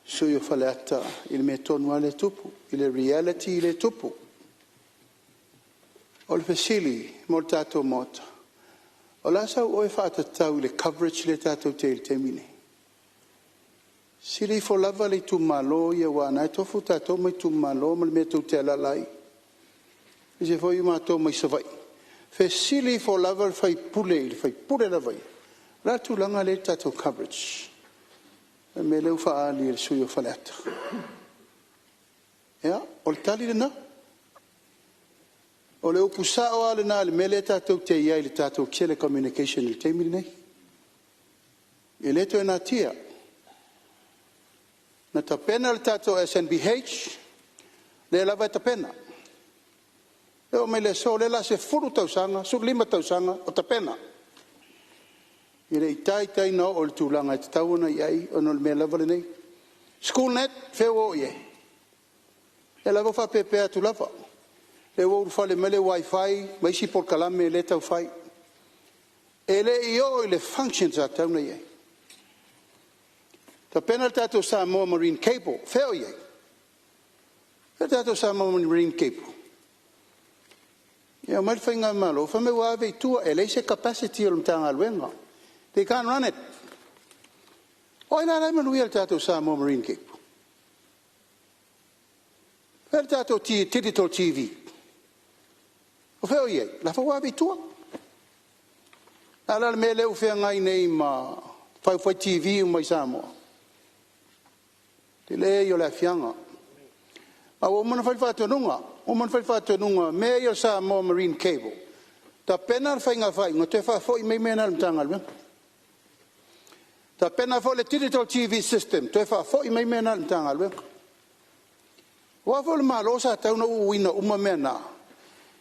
sui usufono o Faleata i le mea tonu lava lea e tupu, i le reality lea e tupu. O le fesili mo le tatou Maota, o le a sau oe faatatau i le coverage lea tatou te i ai i le taimi lenei? Fesili ifo lava le itumalo ia aua o lena e tofu tatou ma itumalo ma le mea tou te alaala ai, aemaise foi o matou mai Savaii. Fesili ifo lava le sui usufono i le sui usufono lava ia, o le a le tulaga lea e i ai le tatou coverage? O le mea lea ua faaali e le sui usufono o Faleata. Ia, o le tali lena. O le upu sao lava lena i le mea lea tatou te i ai i le tatou telecommunication i le taimi lenei. E le toe natia. Na tapena le tatou SNBH, lea lava e tapena, e oo mai i le aso o lea o le a 10 tausaga, 15 tausaga o tapena. E le i taitai ona oo i le tulaga e tatau ona i ai ona o le mea lava lenei. SchoolNet, o fea ua oo i ai? O lea lava ua faapeapea atu lava, o lea ua ulufale mai le WiFi ma isi polokalame lea e tau fai. E le i oo i le function sa tatau ona i ai. Tapena le tatou Samoa Marine Cable, o fea o i ai? Fea le tatou Samoa Marine Cable? E omai le faigamalo fai mai ua ave i tua e leai se capacity o le Matagaluega, they can't run it. O ai la la e manuia i le tatou Samoa Marine Cable? Fea le tatou Digital TV? O fea o i ai? O la foi ua ave i tua. O le a la le mea lea ua feagai nei ma faufai TV uma i Samoa? Tele ia o le aafiaga. Ae ua uma ona fai le faatonuga, ua uma ona fai le faatonuga o mea ia o le Samoa Marine Cable, tapena le faiga faaiuga toe faafoi mai mea na i le Matagaluega. Tapena foi le Digital TV System, toe faafoi mai mea na i le Matagaluega. Aua foi o le Malo sa tatau ona uuina uma mea na,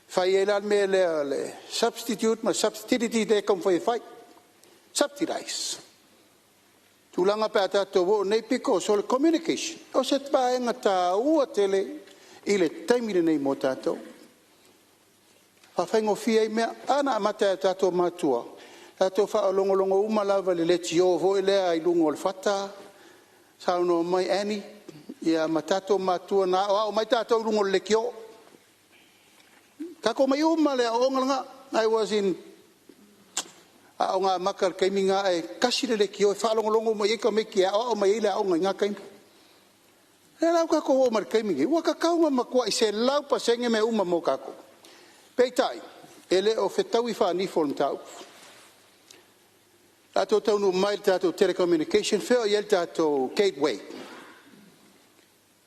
fai ai la le mea lea o le substitute ma le substitute lea e taumafai e fai, subsidize. Tulaga pe a tatou oo nei because o le communication o se vaega taua tele i le taimi lenei mo tatou, faafaigofie ai mea. A na amata e o tatou matua, tatou faalogologo uma lava i le leitio foi lea i luga o le fata, saunoa mai Annie ma tatou matua na aoao mai tatou i luga o le leitio. Tatou omai uma lava i le aoaoga lena. I was in Aoga Amata i le taimi lena ae tasi le leitio e faalogologo uma i ai tamaiti e aoao mai ai le aoga i na taimi. O lea la ua tatou oo mai i le taimi lenei, ua tatau ona matuai 100% mea uma mo tatou. Peitai, e le o fetaui faanifo o le mataupu. Tatou taunuu mai i le tatou telecommunication, fea o i ai le tatou gateway?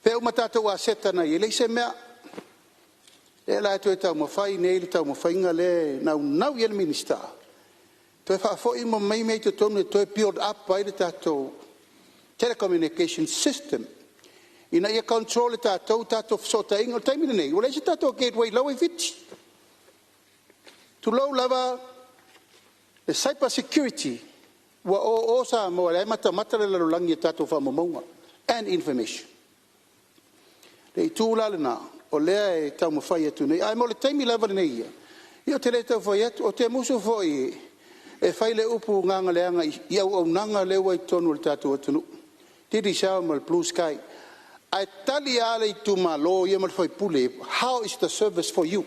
Fea uma tatou aseta na e i ai? E leai se mea. Lea la e toe taumafai nei le taumafaiga lea e naunau i ai le Minisita e toe faafoi uma mai mea i totonu e toe build up ai le tatou telecommunication system ina ia control e tatou tatou fesootaiga. O le taimi lenei, ua leai se tatou gateway o la e ua i Fiti. Tulou lava le cyber security, ua o o Samoa o la e matamata le lalolagi i a tatou faamaumauga and information. O le itu la lena o lea e taumafai atu nei, ae mo le taimi lava lenei ia, ia ou te le tau fai atu, ou te musu foi e fai le upu gagaleaga i auaunaga lea ua i totonu o le tatou atunuu, Digicel ma le Blue Sky, ae tali lava le itumalo ia ma le sui usufono, how is the service for you?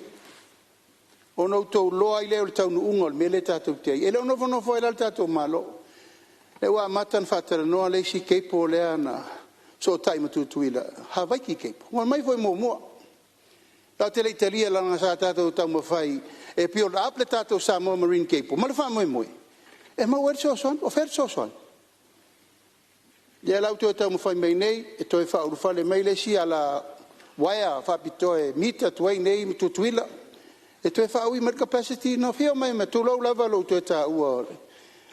Ona outou iloa ai lea o le taunuuga o le mea lea tatou te i ai. E le o nofonofo ai la le tatou Malo. O lea ua amata ona faatalanoa le isi cable lea na fesootai ma Tutuila, Havaiki Cable, na aumai foi muamua. Tatou te le i talia leaga sa tatou taumafai e build up le tatou Samoa Marine Cable ma le faamoemoe e maua ai le fesoasoani. O fea le fesoasoani? Lea la ua toe taumafai mai nei e toe faaulufale mai le isi ala uaea faapitoa e mita atu ai i inei ma Tutuila e toe faaui mai le capacity. Na afio mai ma… tulou lava lou toe taua o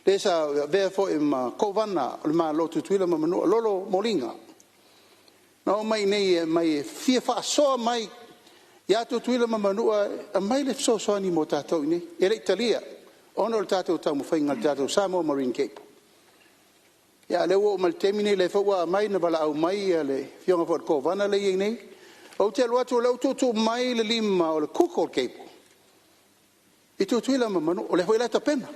le sa avea foi ma Kovana o le Malo o Tutuila ma Manua, Lolo Moliga, na omai i inei e aumai e fia faasoa mai ia Tutuila ma Manua e aumai le fesoasoani mo tatou i inei. E le i talia ona o le tatou taumafaiga i le tatou Samoa Marine Cable. A o lea ua oo mai i le taimi lenei o lea foi ua aumai na valaau mai le afioga foi i le Kovana lea e i ai nei. Ou te alu atu o lea ua tuutuu mai le lima o le Google cable i Tutuila ma Manua, o lea foi la e tapena.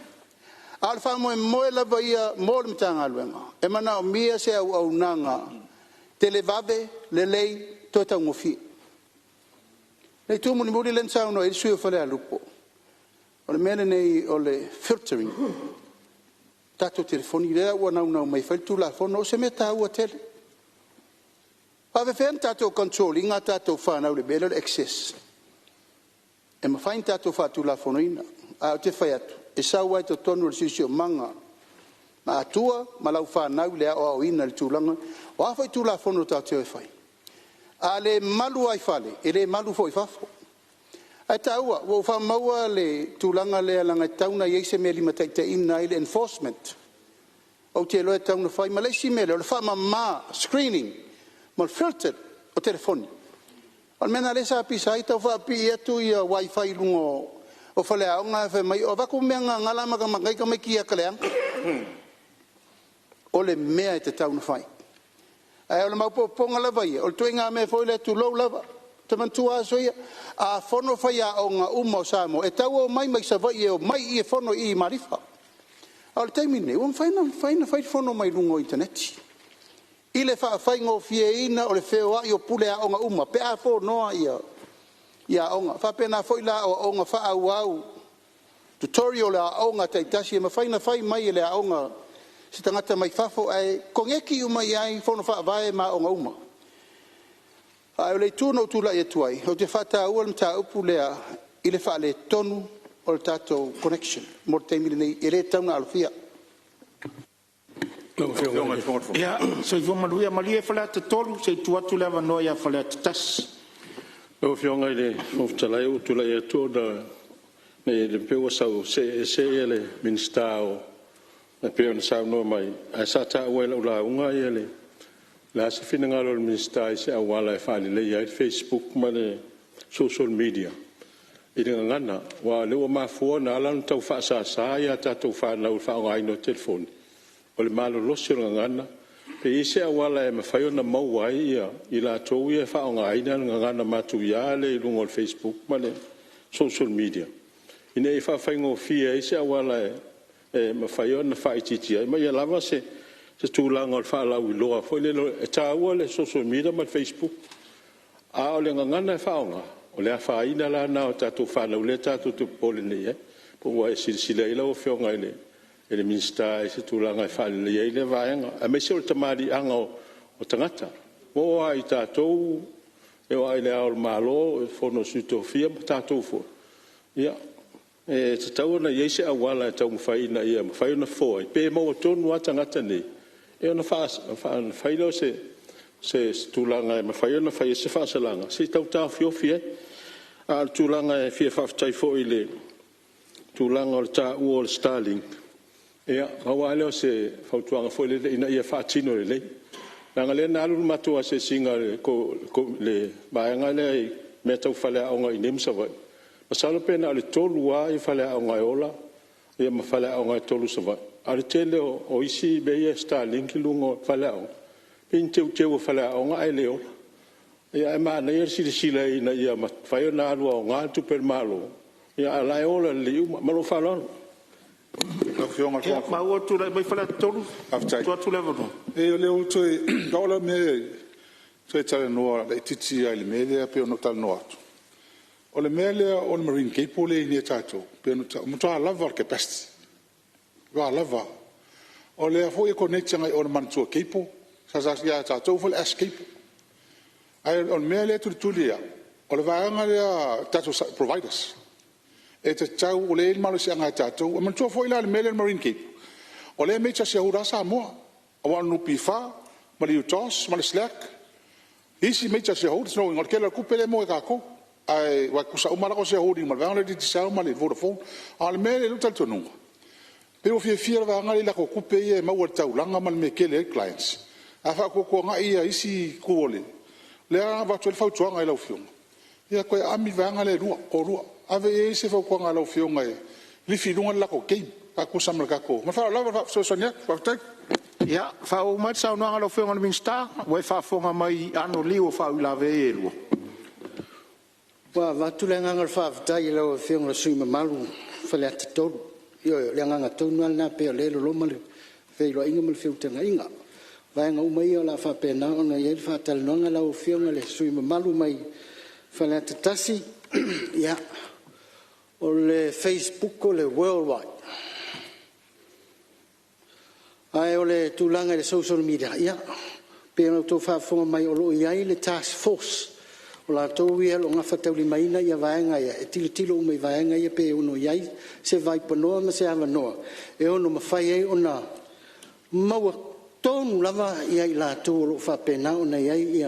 A o le faamoemoe lava ia mo le Matagaluega, e manaomia se auaunaga televave, lelei, toe taugofie. O le itu mulimuli lea na saunoa i ai le sui usufono o Falealupo, o le mea lenei o le filtering o tatou telefoni lea ua naunau mai e fai le Tulafono. O se mea taua tele. E faapefea ona tatou control ina a tatou fanau i le mea lea o le access? E mafai ona tatou faatulafonoina. Ae ou te fai atu, e sau lava i totonu o le siosiomaga a Atua ma lau fanau i le aoaoina i le tulaga. O a foi Tulafono tatou te o e fai, a le malu lava i fale, e le malu foi i fafo. Ae taua, ua ou faamauina le tulaga lea leaga e tatau ona i ai se mea e limataitaiina ai le enforcement. Ou te iloa e tatau ona fai. Ma le isi mea lea, o le faamama, screening ma le filtered o telefoni. O le mea lena o lea sa pisa ai tau faapipii atu wifi i luga o faleaoga ae fai mai o avatu mea gagala matamata ai tamaiti i ata leaga. O le mea e tatau ona fai. Ae o le maopoopoga lava ia, o le ituaiga mea foi lea tulou lava, ou te manatua aso ia, a fono faiaoga uma o Samoa, e tau omai mai Savaii e omai i i e fono i Malifa. A o le taimi lenei, ua mafai ona fai le fono mai luga o initaneti. I le faafaigofieina o le feoai o pule aoga uma pe a fonoa ia aoga. E faapena foi la aoaoga faaauau, tutorial a aoga taitasi e mafai ona fai mai e le aoga se tagata mai fafo ae koneti uma i ai fono faavae ma aoga uma. Ae o le itu na ou tulai atu ai, ou te faataua le mataupu lea i le faaletonu o le tatou connection mo le taimi lenei e le tatau ona alofia. Ia soifua manuia. Malie Faleata 3 se i tuu atu le avanoa ia Faleata 1. Lau Afioga i le Fofoga Fetalai ua ou tulai atu ona e pei ua see ese le Minisita e pei ona saunoa mai, ae sa taua i lau lauga le a se finagalo o le Minisita i se auala e faaleleia ai le facebook ma le social media i le gagana. Aua o lea ua mafua ona ala ona tau faasasa a tatou fanau i le faaaogaina o telefoni, o le malolosi o le gagana. Pe i ai se auala e mafai ona maua ai i latou ia e faaaogaina le gagana matuia lea i luga o le facebook ma le social media, ina ia faafaigofie ai se auala e mafai ona faaitiitia ai ma ia lava se tulaga o le faalauiloa foi lele. E taua le social media ma le facebook, a o le gagana e faaaoga, o le afaina la lena o tatou fanau lea tatou te popole nei i ai. Po ua e silasila i ai lau Afioga i le Minisita i se tulaga e faaleleia ai lea vaega, aemaise o le tamaliiaga o tagata. Ua oo lava ia tatou e oo lava i Le Ao o le Malo, le Fono a Sui Tofia ma tatou foi, ia, e tatau ona i ai se auala e taumafai ina ia mafai ona fofo ai pe maua tonu lava tagata nei, ia ona fai lea o se tulaga e mafai ona fai ai se faasalaga se i tau taofiofi ai. A o le tulaga e fia faafetai foi i le tulaga o le taua o le starlink, ia pau lava lea o se fautuaga foi lele ina ia faatino lelei. Leaga o lea na alu le matou asiasiga a le vaega lea i mea tau faleaoga iinei ma Savaii, masalo pe na o le 3 lava faleaoga e ola ma faleaoga e 3 i Savaii, a o le tele o isi mea ia e starlink i luga o faleaoga, pei ni teuteu o faleaoga ae le ola. Ia ae manaia le silasila ina ia mafai ona alu aoga le tupe a le Malo, a o la e ola lelei uma. Ma lou faaaloalo. Lau Afioga i le Fofoga Fetalai. Faafetai. Leai o lea ua toe… pau lea o le mea e toe talanoa laitiiti lava i le mea lea pei ona ou talanoa atu. O le mea lea o le marine cable lea e i ai nei a tatou, pei ona ou taua, e matua lava le capacity, matua lava lava. O lea foi e connect agai i o i le Manatua Cable, ia a tatou foi o le Ash Cable. Ae o le mea lea e tulituli e au, o le vaega lea a tatou providers, e tatau, o lea e i ai le malosiaga ia tatou. Manatua foi la le mea lea o le marine cable, o lea e major shareholder lava Samoa, aua o le NPF ma le UTOS ma le SLAC isi major shareholders. O lona uiga o le tele o le tupe lea e maua e tatou, aua e tutusa uma lava latou shareholding ma le vaega lea o le Digicel ma le Vodafone. A o le mea lea i lou talitonuga, pei ua fiafia le vaega lea i latou tupe ia e maua i le taulaga ma le mea e tele ai clients, ae faatuatuanai isi itu o le… O lea la e avatu ai le fautuaga i lau Afioga, ia toe aami le vaega lea e toalua. Ave i ai se fautuaga a lau Afioga e lifi i luga le latou game faatusa ma le tatou… Ma le faaaloalo lava e fesoasoani atu. Faafetai. Ia, faaauau mai le saunoaga a lau Afioga i le Minisita, ua e faafofoga mai i anoliu o faauilavea ia e lua. Ua avatu le agaga o le faafetai i lau Afioga i le sui usufono mamalu mo Faleata 3. Ioe, o le agaga tonu lava lena pei o lea e loloma le feiloaiga ma le feutagaiga. O vaega uma ia o le a faapena ona i ai le faatalanoaga lau Afioga i le sui usufono mamalu mai Faleata 1, ia, o le facebook o le world wide, ae o le tulaga i le social media, ia, pei ona outou faafofoga mai o lo o i ai le task force, o latou ia o lo o gafataulimaina vaega ia e tilotilo uma i vaega ia pe ono i ai se vaipanoa ma se avanoa e ono mafai ai ona maua tonu lava i latou o lo o faapena ona i ai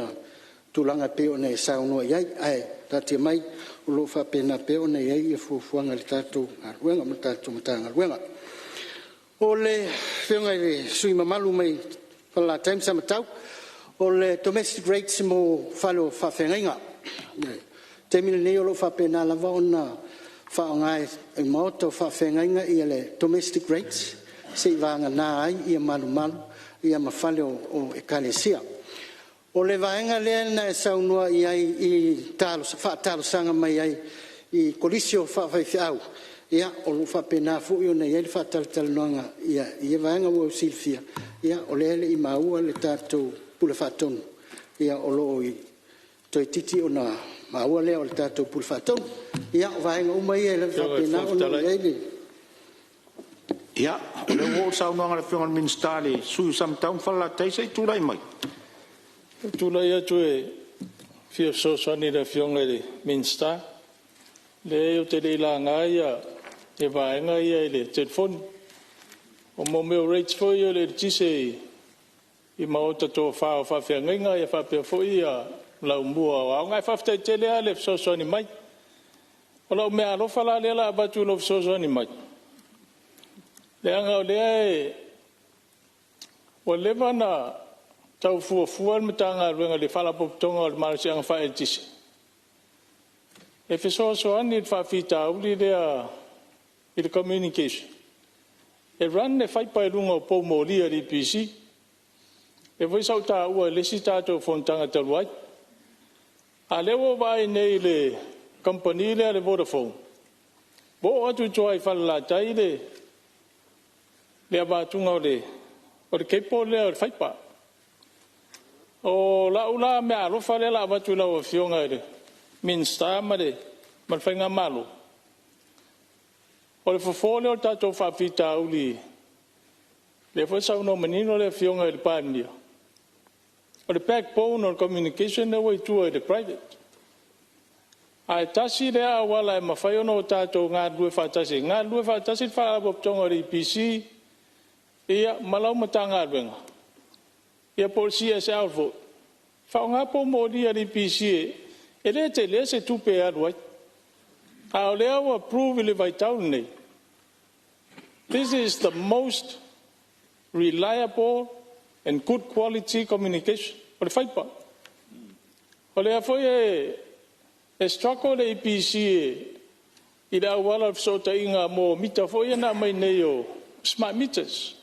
tulaga e pei ona e saunoa i ai. Ae taatia mai o lo o faapena pea ona i ai fuafuaga a le tatou galuega ma le tatou Matagaluega. O le Afioga i le sui usufono mamalu mai Falelatai ma Samatau, o le domestic rates mo fale o faafeagaiga. O le taimi lenei o lo o faapena lava ona faaaoga e maota o faafeagaiga le domestic rates seiavagana ai malumalu ma fale o Ekalesia. O le vaega lea na e saunoa i ai e faatalosaga mai ai i kolisi o faifeau, ia o lo o faapena foi ona i ai le faatalatalanoaga i ia vaega. Mo le silafia o lea e le i maua le tatou Pule Faatonu o lo o toeitiiti ona maua lea o le tatou Pule Faatonu. Ia o vaega uma ia e faapena ona i ai le… Ia, o lea ua oo le saunoaga a le Afioga i le Minisita i le sui usufono mo Samatau ma Falelatai. Se i tulai mai. Ua ou tulai atu e fia fesoasoani i le Afioga i le Minisita. Leai ou te le i laga ia vaega ia i le telefoni. O mea o rates foi ia o le eletise i maota tofa o faafeagaiga ia faapea foi laumua o aoga. Ae faafetai tele lava le fesoasoani mai. O lau meaalofa la lea o le a avatu i lou fesoasoani mai, leaga o lea ua leva ona tau fuafua le Matagaluega i le Faalapotopotoga o le Malosiaga Faaeletise e fesoasoani i le faafitauli lea i le communication, e run le fiber i luga o poumoli a le EPC. Lea foi sa ou taua i le isi tatou fonotaga talu ai. A o lea ua ou vaai nei i le kamupani lea a le Vodafone, ua oo atu i tua i Falelatai le avatuga o le cable lea o le fiber. O lau la meaalofa lea o le a avatu i lau Afioga i le Minisita ma le faigamalo, o le fofo lea o le tatou faafitauli, lea foi e saunoa manino le Afioga i le Palemia, o le backbone o le communication lea ua i tua i le private. Ae tasi lea auala e mafai ona tatou galulue faatasi ai, galulue faatasi le Faalapotopotoga o le EPC ma lau Matagaluega ia po o le CSL foi, faaaoga poumoli a le EPC e le tele se tupe e alu ai. A o lea ua prove i le vaitau lenei, this is the most reliable and good quality communication, o le fiber. O lea foi e struggle le EPC i le auala o le fesootaiga mo mita foi ia na aumai nei o smart meters.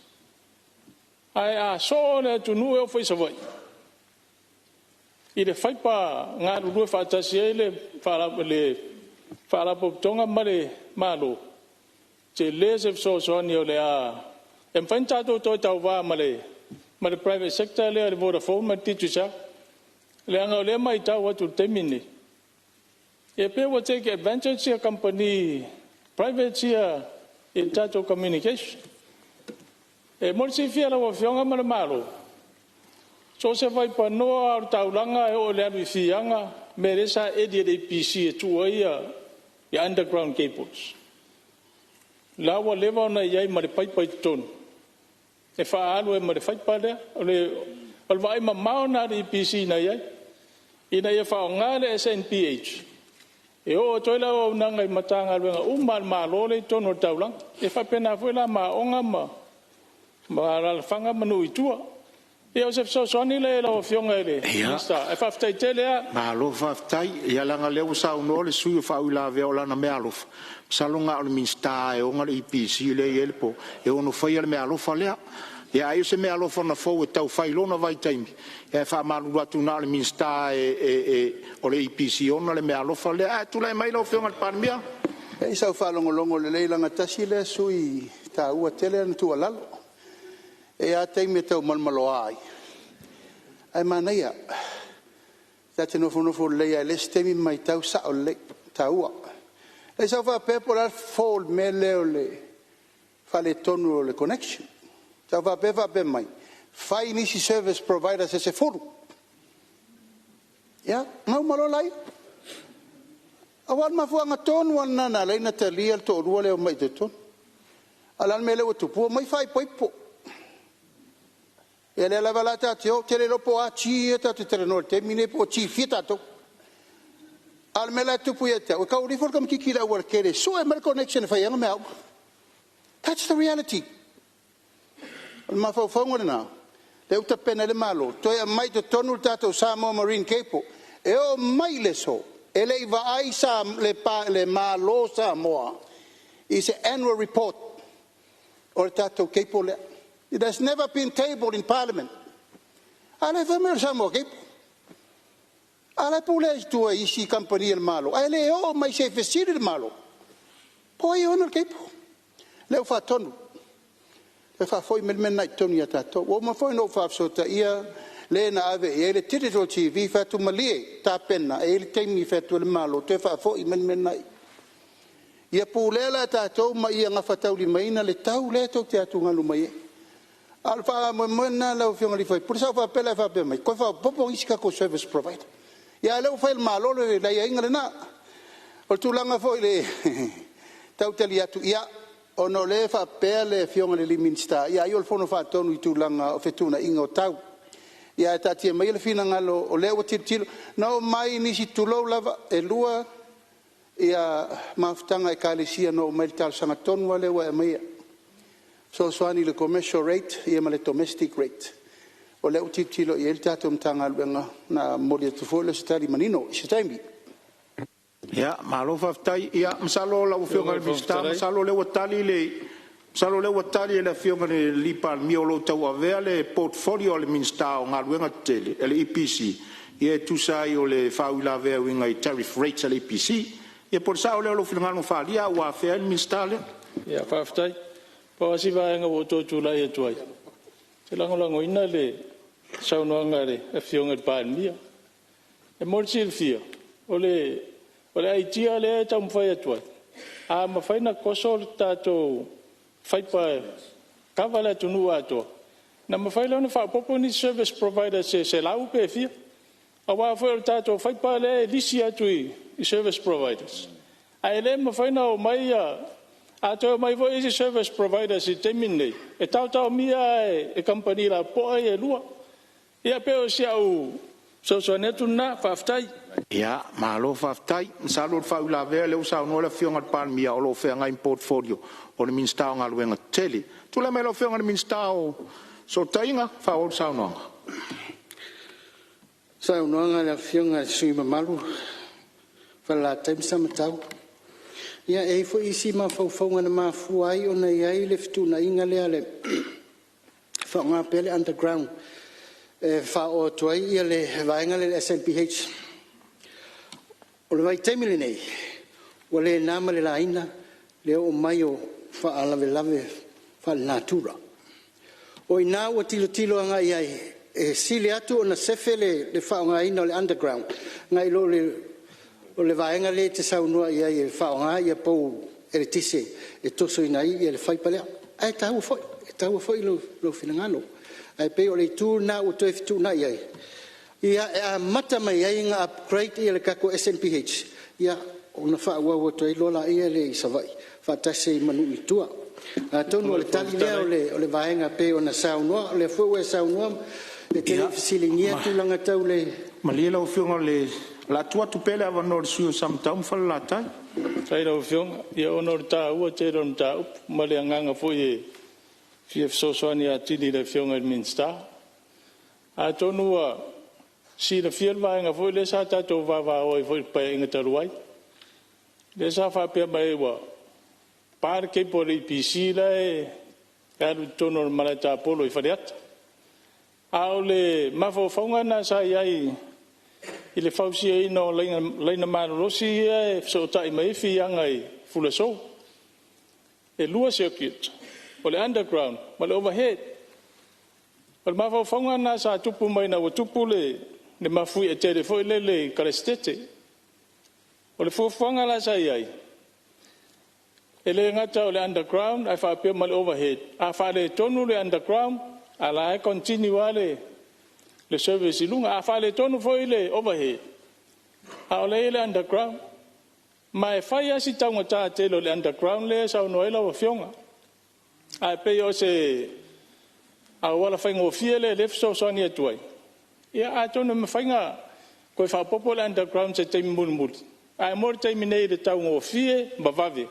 Ae a soo le atunuu e oo foi i Savaii i le fiber galulue faatasi ai le Faalapotopotoga ma le Malo, tele se fesoasoani o le a… E mafai ona tatou toe tauva ma le private sector lea o le Vodafone ma le Digicel, leaga o lea e matau atu i le taimi lenei, e pei ua take advantage ia kamupani privates ia i le tatou communication. E mo le silafia e lau Afioga ma le Malo, so o se vaipanoa lava o le taulaga e oo i le alu i Fiaga mea lea sa eli e le EPC e tuu ai ia underground cables, la ua leva ona i ai ma le paipa i totonu e faaalu ai ma le fiber lea. O le vaai mamao lena a le EPC na i ai, ina ia faaaoga le SNBH e oo atu ai le auaunaga i Matagaluega uma a le Malo lea e i totonu o le taulaga. E faapena foi la ma aoga ma alalafaga ma nuu i tua. Ia o se fesoasoani lea i lau Afioga i le Minisita, ae faafetai tele lava. Malo faafetai. Ia leaga o lea ua saunoa le sui usufono o faauilavea o lana meaalofa, masalo na o le Minisita lava e ona le EPC lea e i ai le po… e ono faia le meaalofa lea. Ia ai o se meaalofa na fou e tau fai i lona vaitaimi, ae faamalulu atu na o le Minisita lava o le EPC e ona le meaalofa lea. Ae tulai mai lau Afioga i le Palemia. Se i sau faalogologo lelei leaga e tasi lea sui usufono e taua tele lana tuualalo. E i ai lava taimi e taumalomaloa ai, ae manaia, ta te nofonofo lelei lava i le isi taimi ma matau, e sao lelei, e taua. Sa ou faapea po o le a le fofo o le mea lea o le faaletonu o le connection. Sa ou faapea e faapea mai, fai nisi service providers se 10, ia ona uma loa lea. Aua o le mafuaaga tonu lava lena na ala ai ona talia le toalua lea e omai i totonu. A o le a le mea lea ua tupu? Ua omai faaipoipo. Ia o lea lava la tatou te o, ou te le iloa po o a G ia tatou te talanoa ai i le taimi lenei po o G fia tatou. A o le mea la e tupu ia te au, e tau alu ifo le tamaitiiti i le aualatele e sue mai le connection e fai ai ana meaaoga. That's the reality. O le mafaufauga lena lea ua tapena ai le Malo toe aumai i totonu le tatou Samoa Marine Cable. E oo mai i le aso, e le i vaai le Malo o Samoa i se annual report o le tatou cable lea. It has never been tabled in Parliament. A o lea e fai mai o le Samoa Cable. A o la e pulea i tua e isi kamupani a le Malo, ae le oo mai se i fesili le Malo po o ai e ona le cable. O lea ua faatonu, toe faafoi mai le mea lena i totonu ia tatou. Ua uma foi ona ou faafesootaia le na ave i ai le Digital TV. Fai atu, malie tapena e i ai le taimi, fai atu ai le Malo toe faafoi mai le mea lena i i. Ia pulea la e tatou ma ia gafataulimaina le tau lea tou te atugalu mai ai. A o le faamoemoe lena lau Afioga i le sui usufono, sa ou faapea la e faapea mai toe faaopoopo nisi tatou service provider. Ia a o lea ua fai e le Malo le aiaiga lena. O le tulaga foi i le tau tali atu, ia ona o lea e faapea le Afioga i le Minisita, ai o le Fono Faatonu i tulaga o fetuunaiga o tau. Ia ae taatia maia le finagalo o lea ua tilotilo. Na omai nisi, tulou lava, e lua mafutaga a Ekalesia na oo mai i le talosaga tonu lava lea ua e aumaia, e fesoasoani i le commercial rate ma le domestic rate. O lea ua tilotilo i ai le tatou Matagaluega, ona momoli atu foi lea o se tali manino i se taimi. Ia, malo faafetai. Ia masalo lau Afioga i le Minisita masalo o lea ua tali e le Afioga i le Palemia o lo o tauavea le portfolio a le Minisita o Galuega Tetele le EPC, ia e tusa ai o le faauilavea e uiga i tariff rates a le EPC. Ia po o le sao lea o lou finagalo na faaalia a ua afea ai le Minisita lea. Ia faafetai. Pau lava si vaega ua ou toe tulai atu ai, ou te lagolagoina le saunoaga a le Afioga i le Palemia. E mo le silafia, o le aitia lea e taumafai atu ai, a mafai ona toso le tatou fiber e kava le atunuu atoa, ona mafai lea ona faaopoopo nisi service providers se 100 pe fia. Aua foi o le tatou fiber lea e lisi atu i service providers, ae le mafai ona omai. A toe omai foi isi service providers i le taimi lenei, e taotaomia lava e kamupani lapopoa ia e lua. Ia pei o si au fesoasoani atu lena. Faafetai. Ia, malo faafetai. Masalo o le faauilavea lea ua saunoa le Afioga i le Palemia o lo o feagai ma portfolio o le Minisita o Galuega Tetele. Tulai mai lau Afioga i le Minisita o Fesootaiga e faaauau le saunoaga. Saunoaga a le Afioga i le sui usufono mamalu Falelatai ma Samatau. Ia e i ai foi isi mafaufauga na mafua ai ona i ai le fetuunaiga lea o le faaaoga pea le underground e faaoo atu ai le vaega lea o le SNBH. O le vaitaimi lenei, ua le na ma le laina le oo mai o faalavelave faalenatura. O i ina ua tilotilo agai i ai e sili atu ona sefe le faaaogaina o le underground nai lo le vaega lea e te saunoa i ai e faaaoga pou eletise e tosoina ai le fiber lea. Ae taua foi, e taua foi lou finagalo. Ae pei o le itu lena ua toe fetuunai ai, ia e amata mai ai ona upgrade le tatou SNBH ona faaauau atu ai loa lea i Savaii faatasi ai ma nuu i tua. Atonu o le tali lea o le vaega e pei ona saunoa. O lea foi ua e saunoa e te le i fesiligia tulaga tau le… Malie lau Afioga o le a tuu atu pea le avanoa i le sui usufono mo Samatau ma Falelatai. Faafetai i lau Afioga. Ia ona o le taua tele o le mataupu ma le agaga foi e fia fesoasoani atili i le Afioga i le Minisita. Atonu ua silafia le vaega foi lea sa tatou vavao ai foi i le Paeaiga talu ai, lea sa faapea mai ai ua pa le cable a le EPC la e alu i totonu o le malae tapolo i Faleata. A o le mafaufauga lena sa i ai i le fausiaina o laina malolosi ia e fesootai mai ai fiaga i Fulaisou. E lua circuit, o le underground ma le overhead. O le mafaufauga lena sa tupu mai ina ua tupu le mafuie tele foi lele i Kalasetete. O le fuafuaga la sa i ai, e le gata o le underground ae faapea ma le overhead. A faaletonu le underground, a o la e continue lava le service i luga. A faaletonu foi le overhead, a o la e i ai le underground. Ma e fai lava si taugata tele o le underground lea e saunoa ai lau Afioga. Ae pei o se auala faigofie lea o lea e fesoasoani atu ai, ia atonu e mafai ona toe faaopoopo le underground i se taimi mulimuli, ae mo le taimi nei i le taugofie ma vave,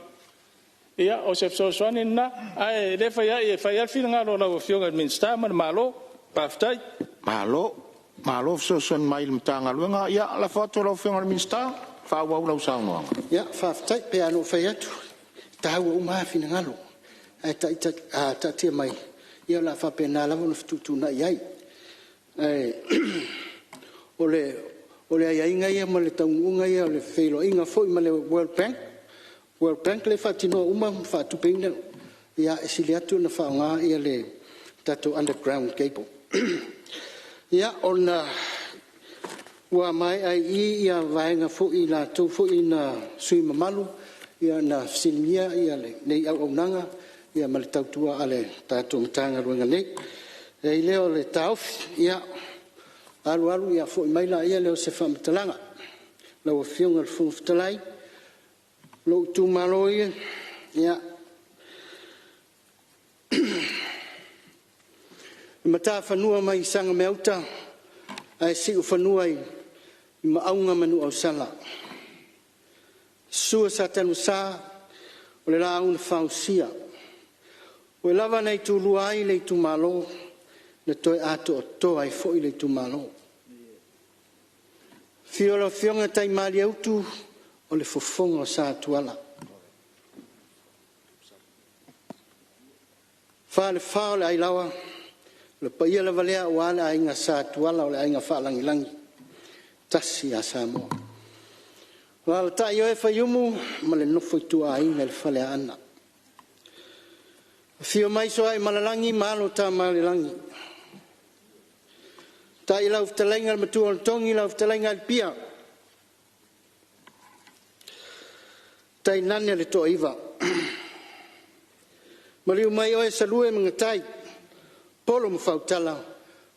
ia o se fesoasoani lena. Ae le fai a'i, e fai lava le finagalo o lau Afioga i le Minisita ma le Malo. Faafetai. Malo, malo fesoasoani mai i le Matagaluega. Ia, lafo atu i lau Afioga i le Minisita e faaauau lau saunoaga. Ia, faafetai. E pei lava ona ou fai atu, e taua uma lava finagalo. Ae taatia mai, ia o le a faapena lava ona fetuutuunai i ai. Ae o le aiaiga ia ma le taunuuga ia o le feiloaiga foi ma le World Bank, World Bank lea e faatinoina uma ma faatupeina. Ia e sili atu ona faaaoga le tatou underground cable. Ia, ona ua maea i i ia vaega foi i latou foi na sui usufono mamalu na fesiligia lenei auaunaga ma le tautua a le tatou Matagaluega nei. Ona i ai lea o le taofi, ia, alu alu ia foi mai lea o se faamatalaga. Lau Afioga i le Fofoga Fetalai, lou Itumalo e, ia, e matafanua mai Sagameauta ae siufanua i Maauga ma Nuuausala. Susu Sa Tanuvasa o le Laau na Fausia, ua lava na itulua ai le Itumalo na toe atoatoa ai foi le Itumalo. Afio lau Afioga Taimalieutu o le Fofoga o Satuala, Falefa o le Ailaoa, o le paia lava lea aua le Aiga Sa Tuala o le Aiga Faalagilagi, tasi ia Samoa. Alaalatai oe Faiumu ma le nofo a ituaiga i le Faleaana. Afio mai Sooaemalelagi ma alo o Tamaalelagi, tai lau fetalaiga le Matuanatogi lau fetalaiga Alepia. Tainane le Toaiva. Maliu mai oe Salue ma Gatai, Polo ma Fautala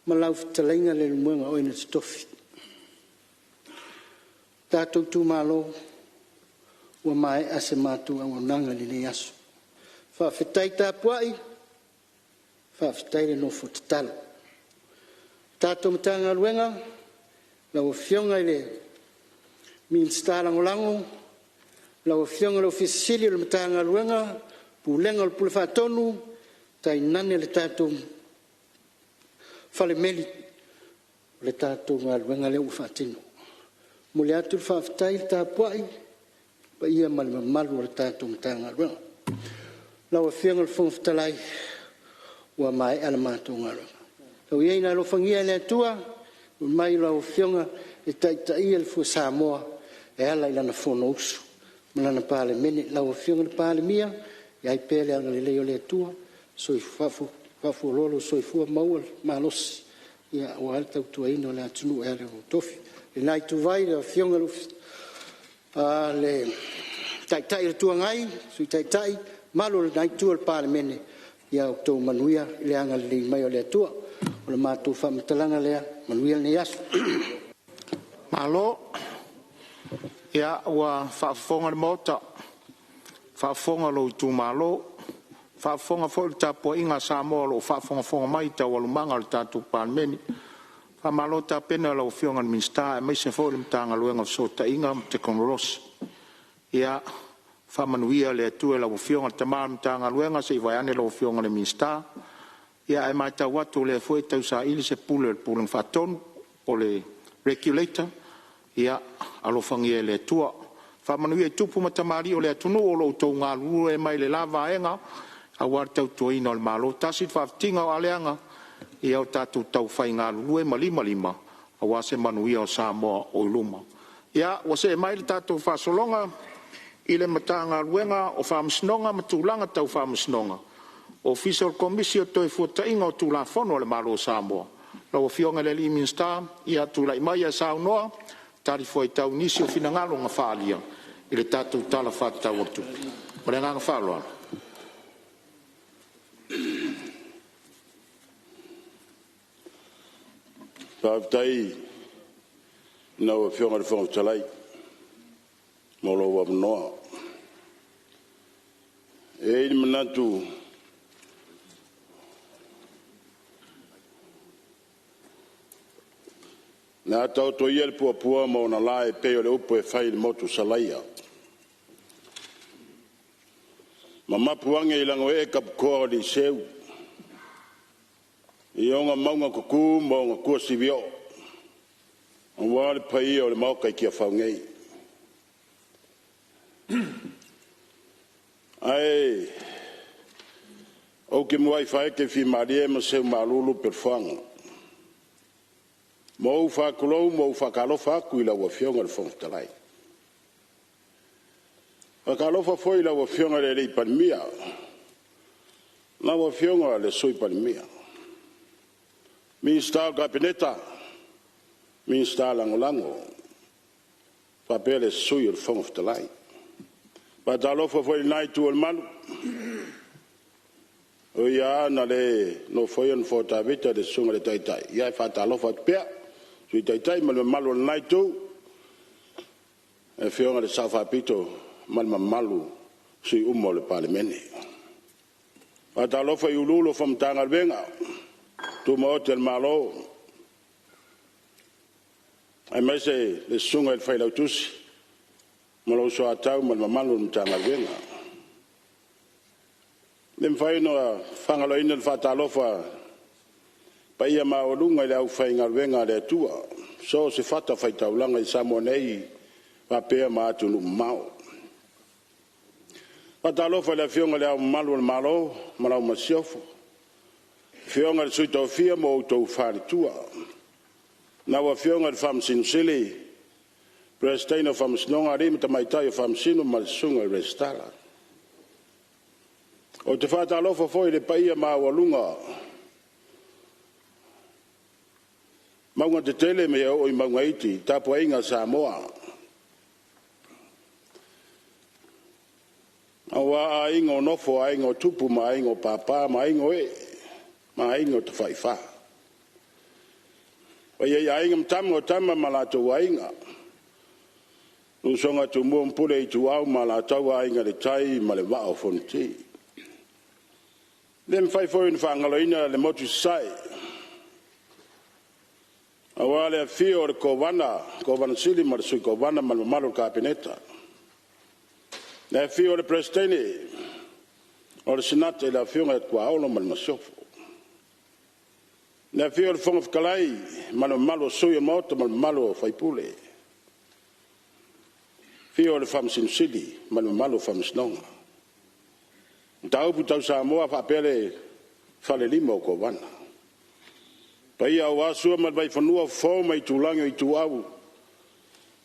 ma lau fetalaiga Leulumoega o oe na totofi. Le tatou Itumalo, ua maea se matou auaunaga i lenei aso, faafetai tapuai, faafetai le nofo tatalo. Le tatou Matagaluega, lau Afioga i le Minisita Lagolago lau Afioga i le Ofisa Sili o le Matagaluega, Pulega o le Pule Faatonu tainane le tatou Falemeli, o le tatou galuega lea ua faatino. E momoli atu le faafetai le tapuai i le paia ma le mamalu o le tatou Matagaluega. Lau Afioga i le Fofoga Fetalai ua maea le matou galuega, tau ia ina alofagia e le Atua lau Afioga e taitaia le fua Samoa e ala i lana Fonousu ma lana Palemene. Lau Afioga i le Palemia, i ai pea le agalelei o le Atua, faafualoa lou soifua maua le malosi aua le tautuaina o le atunuu e ala i lou tofi. I lena ituvai lau Afioga i le Taitai o le Itu Agai, Sui Taitai, le mamalu o lena itu o le Palemene, ia outou manuia i le agalelei mai o le Atua. O le matou faamatalaga lea, manuia lenei aso. Malo, ia ua faafofoga le Maota, faafofoga lou Itumalo, faafofoga foi le tapuaiga a Samoa o lo o faafogafoga mai i taualumaga o le tatou Palemene. Faamalo tapena i lau Afioga i le Minisita aemaise foi le Matagaluega o Fesootaiga ma Tekonolosi. Ia faamanuia le Atua i lau Afioga i le tama o le Matagaluega se i vaeane lau Afioga i le Minisita. Ia ae matau atu o lea foi e tausaili se pule a le Pulega Faatonu po o le Regulator, ia alofagia e le Atua. Faamanuia i tupu ma tamalii o le atunuu o lo o outou galulue mai le la vaega aua le tautuaina o le Malo. Tasi le faafitiga o aleaga, ia o tatou taufai galulue ma limalima aua se manuia o Samoa o i luma. Ia, ua see mai le tatou faasologa i le Matagaluega o Faamasinoga ma Tulaga Tau Faamasinoga, Ofisa o le Komisi o le Toefuataiga o Tulafono a le Malo o Samoa. Lau Afioga i le alii Minisita, ia tulai mai ae saunoa e talifuaitau i nisi o finagalo na faaalia i le tatou Tala Faatatau o le Tupe. Ma le agaga faaaloalo. Faafetai i lau Afioga i le Fofoga Fetalai mo lou avanoa. E i ai le manatu o le a taoto ia le puapua ma ona lae e pei o le upu e fai i le motu i Salaia, ma mapu ane i lagoee taputoa o aliiseu i ona mauga tutu ma ona tuasivi oo, aua le paia o le Maota i Tiafau nei. Ae ou te muai faaete fiamalie ma seumalulu le pelofoga ma ou faatulou ma ou faatalofa atu i lau Afioga i le Fofoga Fetalai. E faatalofa foi i lau Afioga i le Palemia, lau Afioga i le Sui Palemia, Minisita o le Kapeneta, Minisita Lagolago, faapea le Sui o le Fofoga Fetalai. Faatalofa foi i lena Itu o le Malu, e ui lava ina le nofoia le nofoa o Tavita i le susuga i le Taitai, ia ae faatalofa atu pea. Sui Taitai ma le mamalu o lena Itu, le Afioga i le Sao Faapito ma le mamalu o sui usufono uma o le Palemene. Faatalofa i Ofisa Sili o Pulega o Matagaluega Tumaoti a le Malo, aemaise le Susuga i le Failautusi ma lou Soatau ma le mamalu o le Matagaluega. E le mafai ona faagaloina le faatalofa i le paia maualuga i le aufaigaluega a le Atua i so o se fatafaitaulaga i Samoa nei faapea ma atunuu mamao. Faatalofa i le Afioga i Le Ao Mamalu o le Malo ma lau Masiofo, Afioga i le Sui Tofia ma outou Faletua, lau Afioga i le Faamasino Sili, Peresetene o Faamasinoga, Alii ma Tamaitai Faamasino ma le Susuga i le Resitara. Ou te faatalofa foi i le paia maualuga i mauga tetele e oo i mauga iti, tapuaiga a Samoa, aua Aiga o Nofo, Aiga o Tupu, Aiga o Papa ma Aiga o Ee, ma Aiga o Tafaifa. Le paia i Aiga ma Tama, o Tama ma o latou Aiga, le usoga a Tumua ma Pule, Ituau ma Alataua, Aiga i le Tai ma le Vaa o Fonoti. E le mafai foi ona faagaloina le motu i Sasae, aua le afio o le Kovana, Kovana Sili ma le Sui Kovana ma le mamalu o le Kapeneta. Le afio o le Peresetene o le Senate, le Afioga ia Tuaolo ma le Masiofo. Le afio o le Fofoga Fetalai ma le mamalu o sui o le Maota ma le mamalu o sui usufono. Afio le Faamasino Sili ma le mamalu o Faamasinoga. Mataupu Tau Samoa faapea le Falelima o Kovana. Paia aua Sua ma le Vaifanua, Fofo ma Aitulagi, Ituau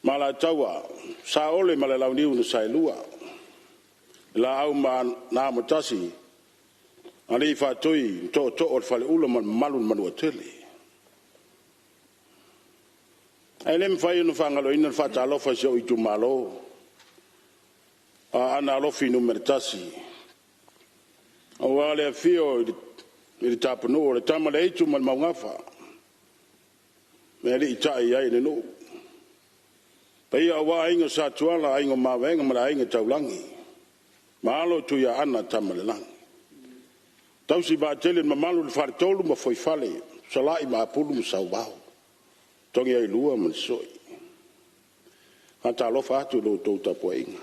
ma Alataua, Saole ma le Launiu na Saelua, le Laau na Amotasi, Alii Faatui, Tootoo o le Faleula ma le mamalu i le Manuatele. Ae le mafai ona faagaloina le faatalofa i si ou itumalo o Aana Alofi Nu.1, aua le afio i le Tapunuu, le Tama a le Aitu ma le Maugafa, e aliitai i ai le nuu, paia aua Aiga Sa Tuala, Aiga o Mavaega ma le Aiga Taulagi, ma alo o Tuiaana Tamaalelagi, tausi vaatele e le mamalu i le Faletolu ma Fuaifale, Fesolai ma Apulu ma Sauao, Togiailua ma Soi. Faatalofa atu i la outou tapuaiga.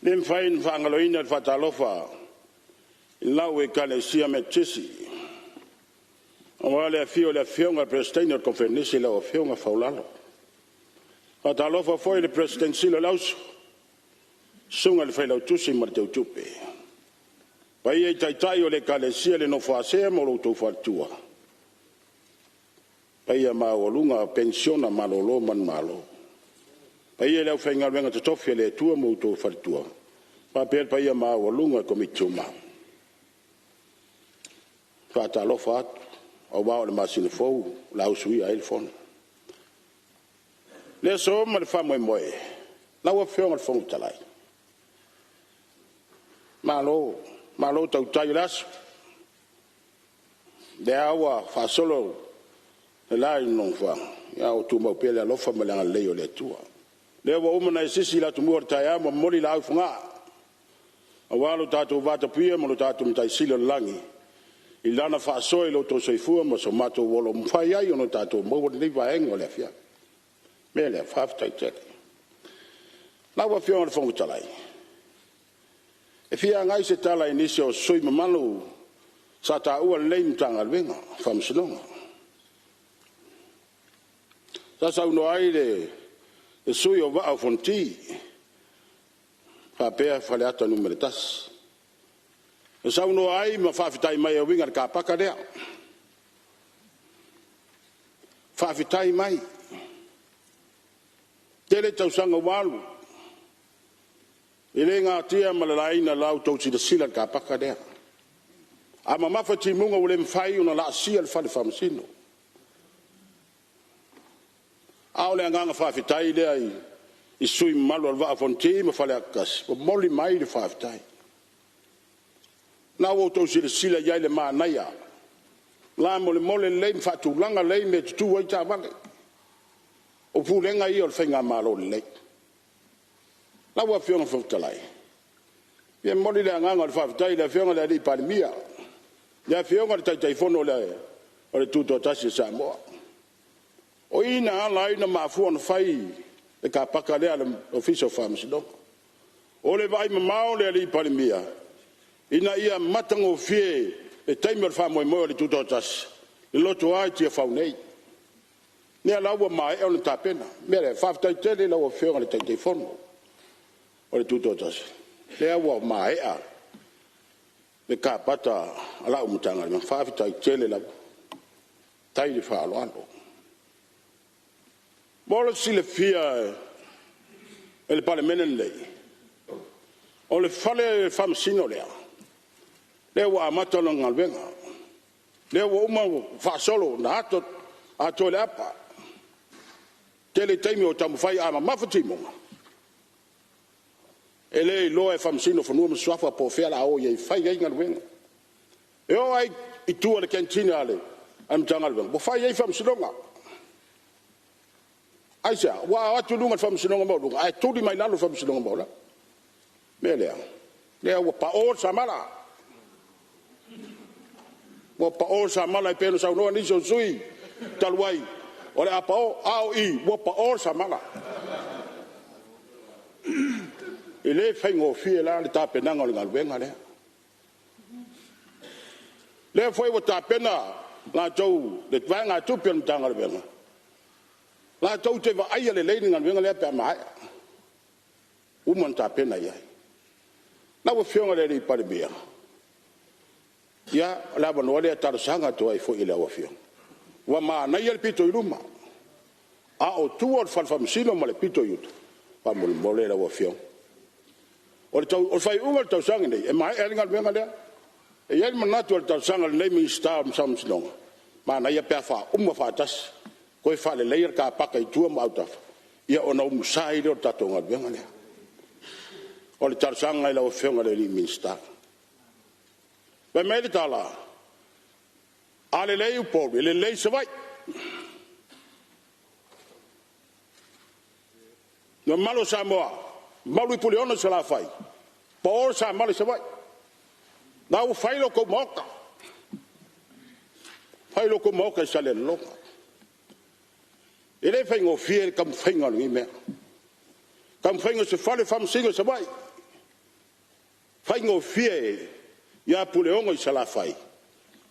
E le mafai ona faagaloina le faatalofa i lau Ekalesia Metotisi, aua le afio o le Afioga i le Peresetene o le Koneferenisi lau Afioga Faulalo. Faatalofa foi i le Peresetene Sili o le Auso, Susuga i le Failautusi ma le Teutupe. Paia i Taitai o le Ekalesia i le nofo a Sea ma lo outou faletua, paia maualuga a Penisiona malolo manumalo. Paia i le aufaigaluega totofi a le Atua ma outou faletua, faapea le paia maualuga i le Komiti Tumau. Faatalofa atu, aua o le masina fou o le a usuia ai le Fono. O le aso ma le faamoemoe, lau Afioga i le Fofoga Fetalai, malo, malo tautai o le aso. O lea ua faasolo le la i le nofoaga, ae ua tumau pea le alofa ma le agalelei o le Atua. O lea ua uma ona e sisi le atumua o le taeao ma momoli laau i Fogaa, aua lo tatou vatapuia ma lo tatou Matai Sili i le lagi, i Lana faasoa i lo outou soifua ma so matou ola ua mafai ai ona tatou maua lenei vaega o le afiafi. O le mea lea, faafetai tele. Lau Afioga i le Fofoga Fetalai, e fia agai se tala i nisi o sui usufono mamalu sa taua lenei Matagaluega o Faamasinoga. Sa saunoa ai le sui usufono o Vaa o Fonoti faapea Faleata 1. Na saunoa ai ma faafetai mai e uiga i le kapaka lea. Faafetai mai. Tele tausaga ua alu, e le natia ma le laina la outou silasila i le kapaka lea. A mamafa timuga ua le mafai ona laasia le fale faamasino. A o le agaga faafetai lea i sui usufono mamalu o le Vaa o Fonoti ma Faleata 1, momoli mai le faafetai. O lena ua outou silasila i ai i le manaia, lamolemole lelei ma faatulaga lelei mea e tutu ai taavale. O pulega ia o le Faigamalo lelei. Lau Afioga i le Fofoga Fetalai, e fia momoli le agaga o le faafetai i le Afioga i le Palemia, le Afioga i le Taitaifono o le Tutoatasi o Samoa. O i na ala ai ona mafua ona fai le car paka lea a le Ofisa o Faamasinoga. O le vaai mamao a le Palemia, ina ia matagofie le taimi o le faamoemoe o le Tutoatasi, i le lotoa i Tiafau nei. O lea la ua maea ona tapena. O le mea lea, faafetai tele i lau Afioga i le Taitaifono o le Tutoatasi, lea ua maea le kapata a lau Matagaluega, faafetai tele lava, faafetai le faaaloalo. Mo le silafia e le Palemene lenei, o le fale faamasino lea, lea ua amata lana galuega, lea ua uma ona faasolo ona atoa i le apa. E tele taimi o taumafai a mamafa timuga, e le iloa e Faamasino o Fanua ma Suafa po o fea o le a o i ai e fai ai galuega. E oo lava i tua i le canteen a le Matagaluega, ua fai ai faamasinoga. Aisea? Aua a o atu i luga i le faamasinoga maualuga, ae tuli mai lalo i le faamasinoga maualalo. O le mea lea, o lea ua pao le samala. Ua pao le samala e pei ona saunoa nisi o sui usufono talu ai, o le a pao, a o i, ua pao le samala. E le faigofie la le tapenaga o le galuega lea. O lea foi ua tapena latou le vaegatupe a le Matagaluega, latou te vaaia lelei le galuega lea pe a maea. Ua uma ona tapena i ai. Lau Afioga i le Palemia, ia o le avanoa lea e talosaga atu ai foi i lau Afioga, ua manaia le pito i luma, a o tua o le Fale Faamasino ma le pito i uta, faamolemole lau Afioga. O le faaiuga o le tausaga lenei, e maea ai le galuega lea. E i ai le manatu o le talosaga a lenei Minisita o Faamasinoga, manaia pe a faauma faatasi, toe faaleleia le car paka i tua ma autafa, ia ona umusa ai lea o le tatou galuega lea. O le talosaga i lau Afioga i le Minisita. Fai mai le tala, a lelei Upolu, e lelei Savaii. Le mamalu o Samoa, mamalu i Puleono i Salafai, pao le samala i Savaii, o la ua fai lo outou Maota, fai lo outou Maota i Salelologa. E le faigofie le taumafaiga o lenei mea, taumafaiga o se fale faamasino i Savaii. E faigofie ia Puleono i Salafai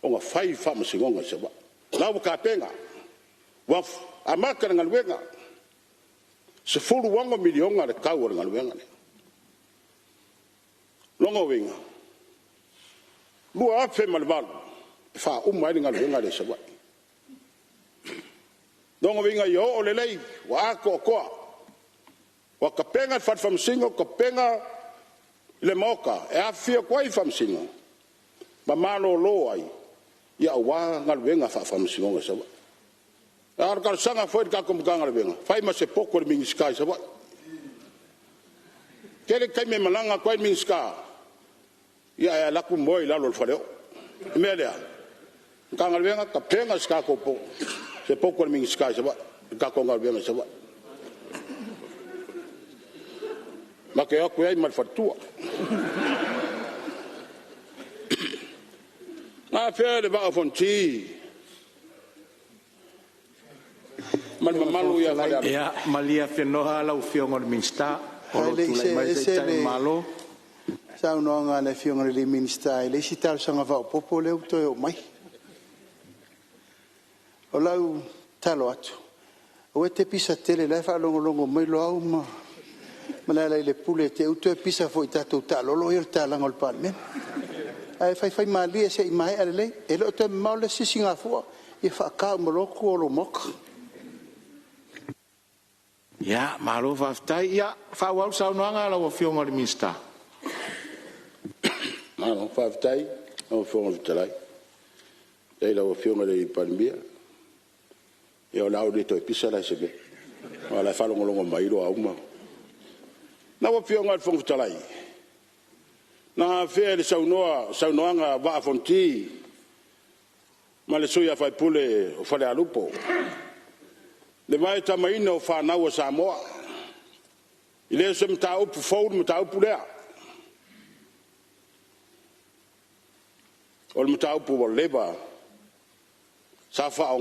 ona fai faamasinoga i Savaii. O la ua tapena, ua amata le galuega, e $16 miliona le tau o le galuega lea. O lona uiga, e 2008 e faauma ai le galuega lea i Savaii. O lona uiga ia oo lelei, ua atoatoa, ua tapena le fale faamasino, tapena le maota e afifio atu ai faamasino ma malolo ai, ia aua galuega faafaamasinoga i Savaii. A o le talosaga foi i le tatou Matagaluega, fai ma se poto a le Minisita i Savaii. E tele taimi e malaga atu ai le Minisita, ia ae alu atu moe i lalo o le faleoo. O le mea lea, Matagaluega, tapena se poto a le Minisita i Savaii i le tatou galuega i Savaii. Ma te o atu ai ma le faletua. Na afea e le Vaa o Fonoti ma le mamalu ia Falealupo... Ia malie afenoa lau Afioga i le Minisita o lo o Ae le i tulai see mai le ese Taitai o le le Malo. saunoaga a le Afioga i le Minisita i le isi talosaga faaopoopo lea ua toe oo mai. O lau tatalo atu, aua e te pisa tele o la e faalogologo mai Loau ma Lealailepule i te i ua toe pisa foi i tatou taalolo ia i le tatalaga o le Palemene. Ae faifaimalie se i maea lelei. E le o toe mamao le isi sisigafua, ia faata uma loa tua o lou maota. Ia malo faafetai. Ia faaauau le saunoaga a lau Afioga i le Minisita. Malo faafetai. Lau Afioga i le Fofoga Fetalai. Faafetai i lau Afioga i le Palemia. Ia o le a ou le toe pisa la i se mea, aua o la e faalogologo mai Loau ma... Lau Afioga i le Fofoga Fetalai, na afea i le saunoaga a Vaa o Fonoti ma le sui usufono o Falealupo le vaetamaina o fanau a Samoa. E le o se mataupu fou le mataupu lea. O le mataupu ua leva, sa faia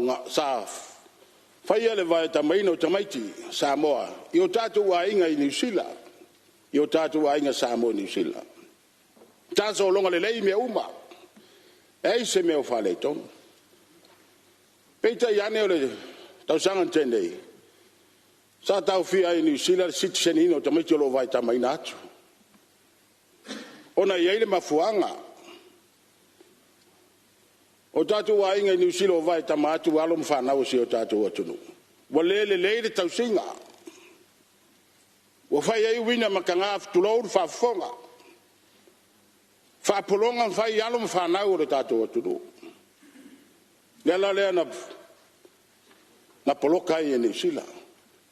le vaetamaina o tamaiti Samoa i o tatou aiga i Niu Sila, i o tatou aiga Samoa i Niu Sila. Sa sologa lelei mea uma, leai se mea o faaletonu. Peitai ane o le tausaga na tea nei, sa taofia ai e Niu Sila le sitiseniina o tamaiti o lo o vaetamaina atu, ona e i ai le mafuaaga. O tatou aiga i Niu Sila o vaetama atu alo ma fanau a si o tatou atunuu, ua le lelei le tausiga, ua fai ai uiga mataga tulou le faafofoga, faapologa fai i alo ma fanau a lo tatou atunuu. O le ala lea na poloka ai e Niu Sila,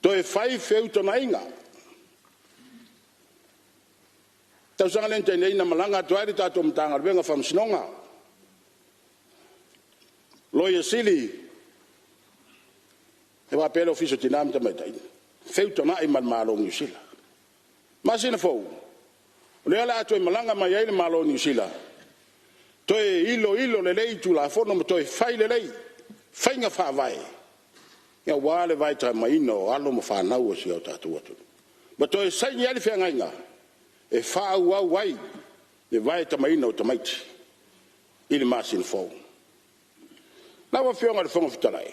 toe fai feutanaiga. O le tausaga lea na tea nei na malaga atu ai le tatou Matagaluega o Faamasinoga, Loia Sili faapea le Ofisa o Tina ma Tamaitai, feutanai ma le Malo o Niu Sila. Masina fou, o lea o le a toe malaga mai ai le Malo o Niu Sila, toe iloilo lelei Tulafono ma toe fai lelei faiga faavae, aua le vaetamaina o alo ma fanau a si o tatou atunuu. Ma toe saini ai le feagaiga, e faaauau ai le vaetamaina o tamaiti i le masina fou. Lau Afioga i le Fofoga Fetalai,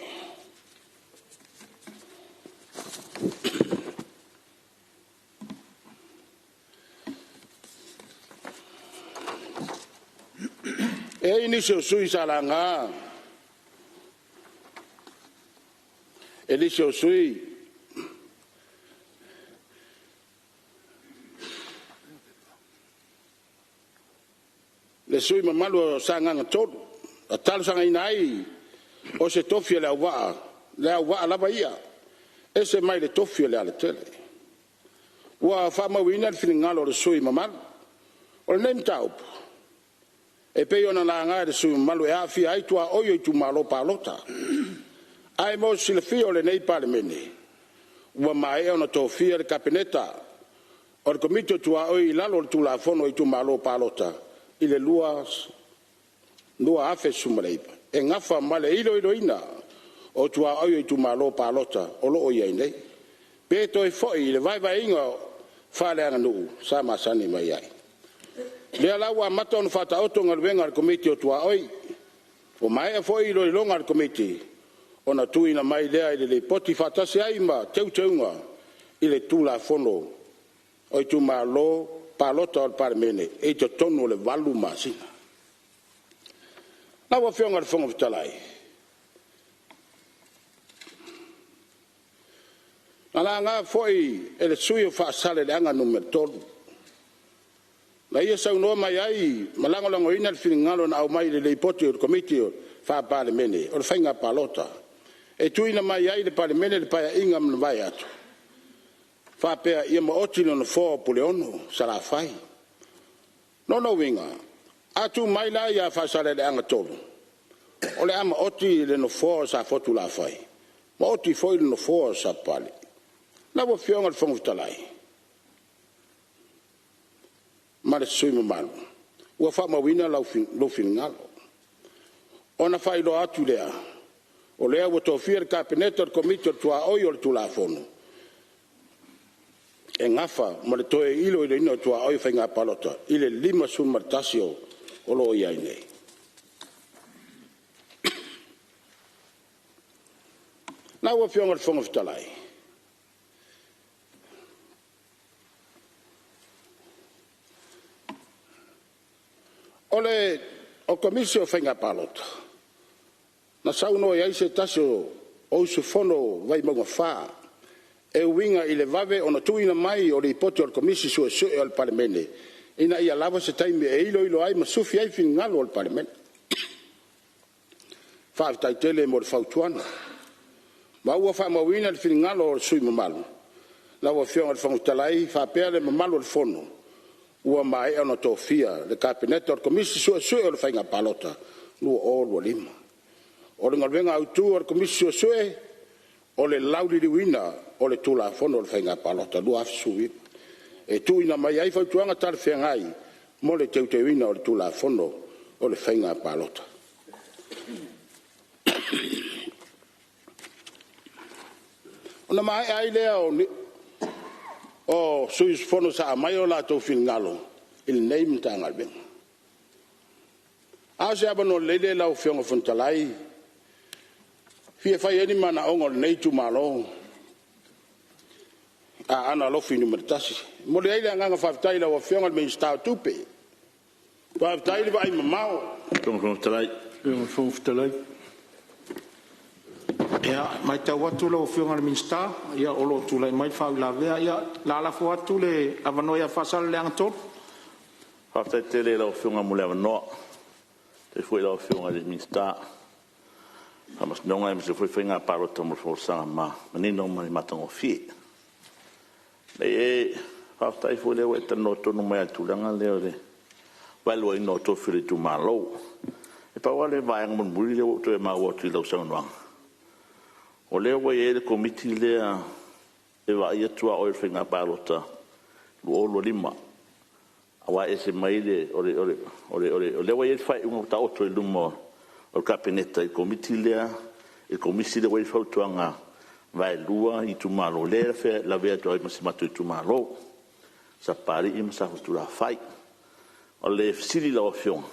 e i ai nisi o sui usufono sa laga, e nisi o sui usufono le sui usufono mamalu o Sagaga 3, na talosagaina ai o se tofi o Leauvaa lava ia, ese mai le tofi o Lealatele. Ua faamauina le finagalo o le sui usufono mamalu. O lenei mataupu, e pei ona laga e le sui usufono mamalu e aafia ai tuaoi o itumalo palota. Ae mo le silafia o lenei Palemene, ua maea ona tofia le Kapeneta o le Komiti o Tuaoi i lalo o le Tulafono o Itumalo Palota i le 2019, e nafa ma le iloiloina o tuaoi o itumalo palota o lo o i ai nei, pe toe foi i le vaevaeina faaleaganuu sa masani mai ai. O lea la ua amata ona faataoto galuega a le Komiti o Tuaoi. Ua maea foi iloiloga a le Komiti, ona tuuina mai lea o le Lipoti faatasi ai ma Teuteuga i le Tulafono o Itumalo Palota o le Palemene i totonu o le 8 masina. Lau Afioga i le Fofoga Fetalai, na laga foi e le sui usufono o Faasaleleaga Nu.3, na ia saunoa mai ai ma lagolagoina le finagalo na aumai i le Lipoti a le Komiti Faa-Palemene o le Faiga Palota, e tuuina mai ai i le Palemene le Paeaiga na mavae atu, faapea ia maoti le nofoa o Puleono i Salafai. O lona uiga, a tuu mai la ia Faasaleleaga 3, o le a maoti le nofoa o Safotulafai, maoti foi le nofoa o Sapapalii. Lau Afioga i le Fofoga Fetalai, ma le sui usufono mamalu, ua faamauina lou finagalo. Ona faailoa atu lea, o lea ua tofia le Kapeneta i le Komiti o le tuaoi o le Tulafono, e nafa ma le toe iloiloina o tuaoi o Faiga Palota i le 51 o lo o i ai nei. Lau Afioga i le Fofoga Fetalai, o le Komisi o Faiga Palota, na saunoa i ai se tasi o sui usufono o Vaimauga 4, e uiga i le vave ona tuuina mai o Lipoti a le Komisi Suesue a le Palemene ina ia lava se taimi e iloilo ai ma sufi ai finagalo o le Palemene. Faafetai tele mo le fautuaga, ma ua faamauina le finagalo o le sui usufono mamalu. Lau Afioga i le Fofoga Fetalai faapea le mamalu o le Fono, ua maea ona tofia le Kapeneta o le Komisi Suesue o le Faiga Palota 2025. O le galuega autu a le Komisi Suesue, o le lauliliuina o le Tulafono o le Faiga Palota 2019, e tuuina mai ai fautuaga talafeagai mo le teuteuina o le Tulafono o le Faiga Palota. Ona maea ai lea o sui usufono sa aumai o latou finagalo i lenei Matagaluega. A o se avanoa lelei lenei lau Afioga i le Fofoga Fetalai e fia fai ai ni manaoga o lenei itumalo Aana Alofi 1. E momoli ai le agaga faafetai i lau Afioga i le Minisita o Tupe, faafetai le vaaimamao. Ia, e matau atu lau Afioga i le Minisita o lo o tulai mai le faauilavea. Ia, o le a lafo atu le avanoa ia Faasaleleaga 3. Faafetai tele i lau Afioga mo le avanoa. Faafetai foi i lau Afioga i le Minisita o Faamasinoga aemaise foi o Faiga Palota mo le folasaga manino ma le matagofie. E faafetai foi o lea ua e talanoa tonu mai lava i le tulaga lea o le value ina o tofi o le itumalo. E pau lava le vaega mulimuli lea ua ou toe maua atu i lau saunoaga, o lea ua i ai le Komiti lea e vaaia tuaoi o le Faiga Palota 2025, aua e ese mai le… o lea ua i ai le faaiuga ua taoto i luma o le Kapeneta i le Komiti lea ua i ai le fautuaga vaelua itumalo lea e lavea atu ai ma si o matou itumalo, Sapapalii ma Safotulafai. O le fesili i lau Afioga,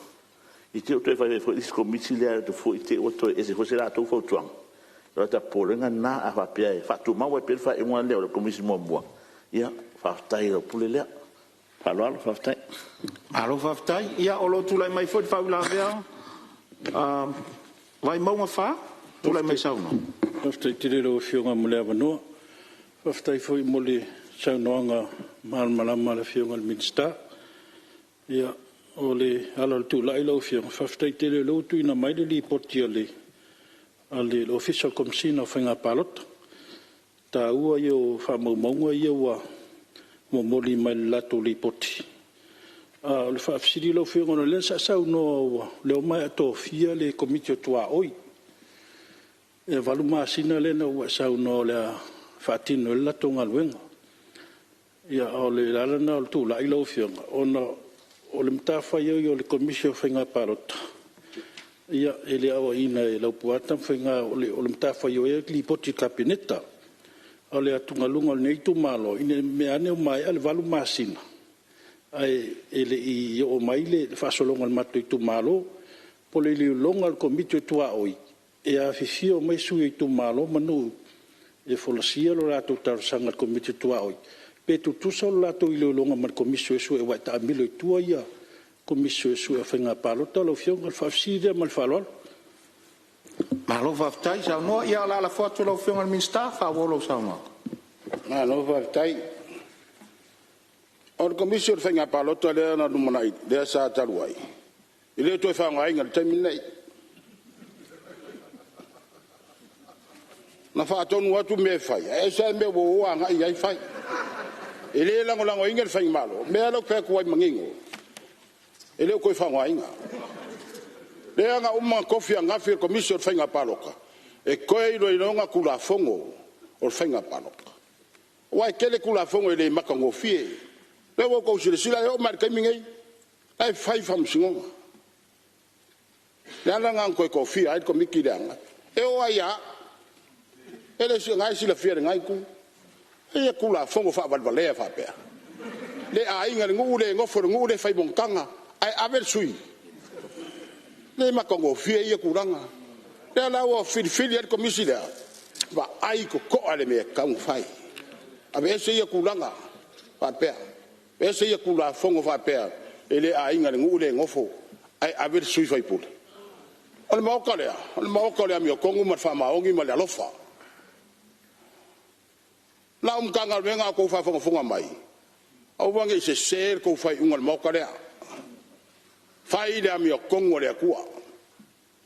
i te i ua toe fai ai foi le isi Komiti lea i te i ua toe ese foi se latou fautuaga? O lota popolega lena, a faapea e faatumau ai pea le faaiuga lea o le Komisi muamua, ia faafetai i lau pule lea. Ma le faaaloalo faafetai. Malo faafetai. Ia o lo o tulai mai foi le faauilavea a Vaimauga 4, tulai mai e saunoa. Faafetai tele i lau Afioga mo le avanoa. Faafetai foi mo le saunoaga malamalama a le Afioga i le Minisita. Ia, o le ala o le tulai lau Afioga, faafetai tele o lea ua tuuina mai le Lipoti a le Ofisa o le Komesina o Faiga Palota. O le taua ia o faamaumauga ia ua momoli mai i le latou Lipoti. A o le faafesili lau Afioga ona o lea sa e saunoa o lea ua maea tofia le Komiti o Tuaoi, e 8 masina lea na ua e saunoa o le a faatino ai le latou galuega. Ia o le ala lena o le tulai lau Afioga, ona o le matafaioi a le Komisi o Faiga Palota, e le aoaiina e Laupua Tamafaiga, o le matafaioi e lipoti i le Kapeneta. A o le atugaluga o lenei itumalo, ina ne i meaane ua maea le 8 masina ae le i oo mai le faasologa i le matou itumalo. Po o le iloiloga a le Komiti o Tuaoi, e afifio mai sui o itumalo ma nuu e folasia le latou talosaga i le Komiti Tuaoi, pe tutusa le latou iloiloga ma le Komisi Suesue aua e taamilo i tua le Komisi Suesue o Faiga Palota lau Afioga. O le faafesili lea ma le faaaloalo. Malo faafetai saunoa. Ia o le a lafo atu i lau Afioga i le Minisita e faaauau lau saunoaga. Malo faafetai. O le Komisi o le Faiga Palota lea na lumanai lea sa talu ai, e le o toe faaaogaina i le taimi lenei. Na faatonu atu mea e fai, ae ese lava mea ua o agai i ai fai. E le lagolagoina le faigamalo. O le mea lea ou te fai atu ai manino, e le o toe faaaogaina. Lea na uma ona tofi ananafi le Komisi o le Faiga Palota e toe iloiloina Tulafono o Faiga Palota. Aua e tele Tulafono e le matagofie. O lea ua outou silasila e oo mai lava i le taimi lenei, o la e fai faamasinoga. O le ala lena na toe tofia ai le Komiti lea ananafi. E oo lava ia au, o lena e silafia e lena itu, e a Tulafono faavalevalea faapea? Le aiga i le nuu, le nofo i le nuu, le fai monotaga, ae ave le sui? E le matagofie ia tulaga. O lea la ua filifili ai le Komisi lea, vaai totoa i le mea e tatau ona fai. Aveese ia tulaga faapea, aveese ia Tulafono faapea e le aiga i le nuu le nofo ae ave le sui faipule. O le Maota lea, o le Maota o le amiotonu ma le faamaoni ma le alofa. O lau Matagaluega a outou faafogafoga mai, Aua ne i sese le tou faaiuga i le Maota lea. Fai le amiotonu a le Atua.